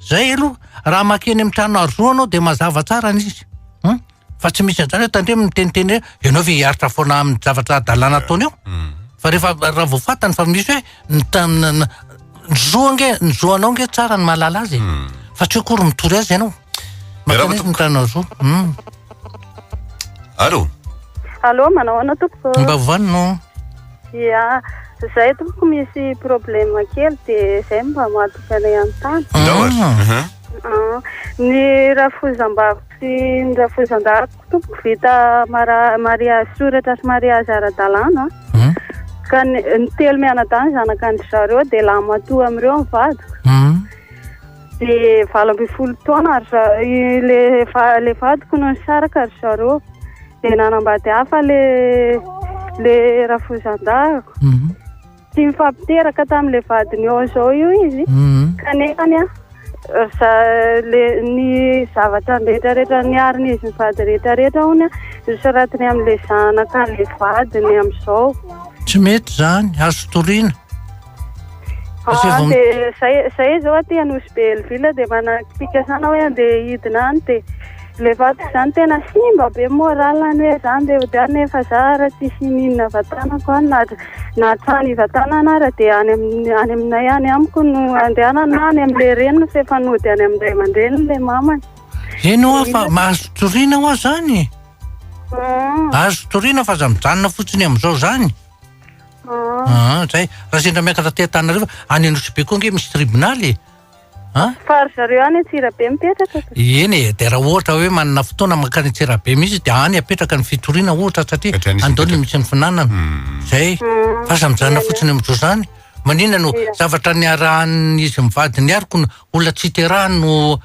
Zay aloha, raha makeny amin'ny trano aro anao dia mazava tsara ny izy. Hum? Fa tsy misy an'izany hoe tandremo miteniteny hoe ianao ve hiaritra foana amin'ny zavatra hadalana ataony eo? Fa rehefa raha vao fantany fa misy hoe ny ta- ny ny zo ange, ny zo anao ange tsara ny mahalala azy e. Fa tsy hoe akory mitory azy ianao. Miarahaba Makany amin'ny trano aro. Hum. Allô? Allô, manao ahoana tompoko? Mba vanona. Ia, zay tompoko misy problème kely dia zay mba mahatonga anay hanontany. Ndao ary. Ah, Ny rafozambaviko sy ny rafozandahiko tompoko vita mara- mariazy soratra sy mariazy ara-dalàna. Ka ny ny telo mianadahy ny zanak'andry zareo dia lahimatoa amin'ireo ny vadiko. Dia 18 taona ry za- i- le va- le vadiko no nisaraka ry zareo. Dia nanambady hafa le le rafozandahiko. Tsy mifampiteraka tamin'ilay vadiny eo izao io izy. Kanefa an, za- le ny zavatra rehetrarehetra niarin'izy mivady rehetrarehetra hono an, nosoratiny amin'ilay zanaka le vadiny amin'izao. Tsy mety izany, azo toriana. Ah, dia zay zay izao aty Anosy Be Hellville dia manam-pikasana hoe andeha hidina any dia ilay vadiko izany tena simba be moral any hoe za andeha hody any nefa za ara tsisy ininona ivatanako any na na trano ivatanana ara dia any amin'ny any aminay any amiko no andehanana na any amin'ilay reniny fa efa nody any amin'ny ray aman-dreniny ilay mamany. Eny hoa fa mahazo toriana hoa zany e. Azo toriana fa aza mijanona fotsiny amin'izao zany. Ah, zay. Raha sendra miakatra aty Antananarivo, any Anosibe koa ange misy tribonaly e. Ah? Fa ry zareo any Antsirabe mipetraka ka. Eny e, dia raha ohatra hoe manana fotoana mankany Antsirabe mihitsy dia any apetraka ny fitoriana ohatra satria any daholo no misy ny finanana. Zay. Fa aza mijanona fotsiny amin'izao zany. Maninona no zavatra niarahan'izy mivady niariko no olona tsy iterahany no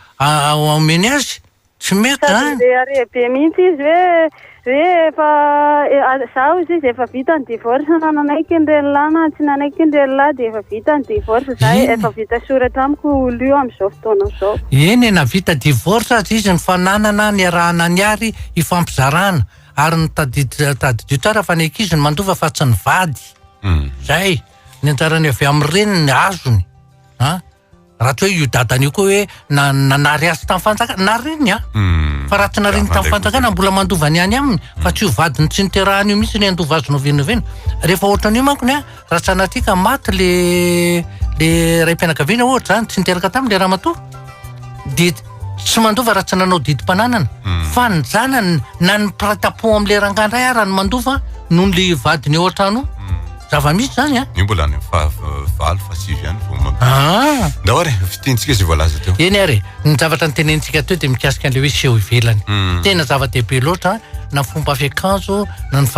omeny azy? Tsy mety Sady zany. mirehareha be mihitsy izy hoe hoe efa za hozy izy efa vita ny divorce na nanaiky ny renilahy na tsy nanaiky ny renilahy dia efa vita ny divorce za efa vita soratra amiko olo io amin'izao fotoana izao. Eny e, na vita divorce aza izy ny fananana niarahana niary ifampizarana ary ny tadidy tadidio tsara fa ny ankizy no mandova fa tsy ny vady. Zay, ny anjarany avy amin'ny reniny azony an. Raha tsy hoe io dadany io koa hoe na nanary azy tamin'ny fanjakana, nariny an! Fa raha tsy nariny tamin'ny fanjakana mbola mandova ny any aminy, fa tsy io vadiny tsy niterahany io mihitsy ny handova azy n'oviana n'oviana. Rehefa ohatran'io mankony an, raha sanatria ka maty le le raim-pianakaviana ohatra zany, tsy niteraka taminy le ramatoa, dia tsy mandova raha tsy nanao didim-pananana, fa ny zanany na ny mpiray tampo amin'le rangahy indray ara no mandova noho le vadiny ao an-trano. Zava-misy zany an! Io mbola any amin'ny faha valo, faha sivy any vao mampiasa. Ah! Ndao ary, fintintsika izay voalaza teo. Eny ary e, ny zavatra notenenintsika teo dia mikasika an'ilay hoe seho ivelany. Tena zava-dehibe loatra na fomba fiakanjo, na ny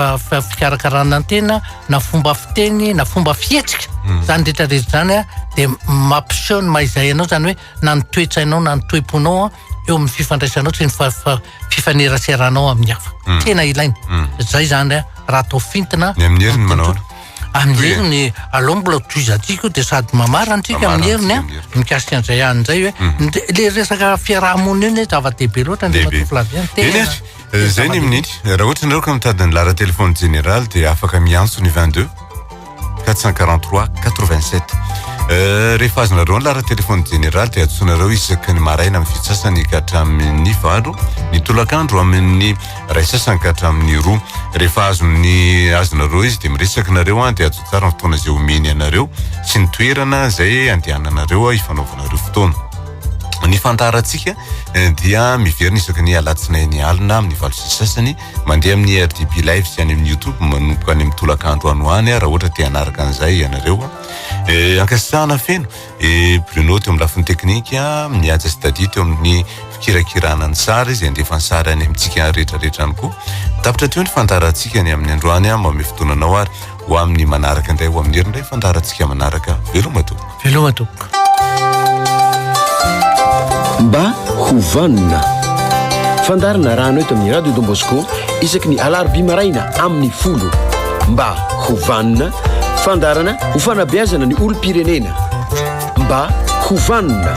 fikarakarana ny tena, na fomba fiteny, na fomba fihetsika. Izany rehetra rehetra izany dia mampiseho ny maha izay anao, izany hoe na ny toe-tsainao na ny toe-ponao eo amin'ny fifandraisanao sy ny fifaneraseranao amin'ny hafa. Mm. Tena ilaina. Mm. Zay zany eh, raha atao fintina. Ny amin'ny heriny manao ahoana? Amin'ny heriny aloha mbola tohizantsika io dia sady mamarana antsika amin'ny heriny a mikasika an'izay any izay hoe mm. le resaka fiaraha-monina io ne zava-dehibe loatra ny Lehibe. Flavien. Eny ary, zay ny amin'iny. Raha ohatra nareo ka mitady ny laharan-telefaonina jeneraly dia afaka miantso ny 22 443 87. Rehefa azonareo ny laharan-telefaonina jeneraly dia antsoinareo isaky ny maraina amin'ny fito sasany ka hatramin'ny valo, ny tolakandro amin'ny iray sasany ka hatramin'ny roa. Rehefa azon'ny azonareo izy dia miresaka nareo dia ajo tsara ny fotoana izay omeny anareo sy ny toerana izay andehananareo hifanaovanareo fotoana. Ny fandaharantsika dia miverina isaky ny alatsinainy alina amin'ny valo sy sasany Mandeha amin'ny RDB Live sy any amin'ny YouTube manomboka any amin'ny tolakandro any ho any raha ohatra te hanaraka an'izay ianareo. Eh, ankasitrahana feno eh, Bruno teo amin'ny lafiny teknika, Mihaja sy Dadi teo amin'ny fikirakirana ny sary izay andefa ny sary any amintsika rehetrarehetra any koa. Tapitra teo ny fandaharantsika ny amin'ny androany, mamehy fotoana anao ary ho amin'ny manaraka indray, ho amin'ny heriny indray fandaharantsika manaraka. Veloma tompoko. Veloma tompoko. Mba ho vanona. Fandaharana arahana eto amin'ny Radio Don Bosco isaky ny alarobia maraina amin'ny folo. Mba ho vanona. Fandaharana ho fanabeazana ny olom-pirenena. Mba ho vanona.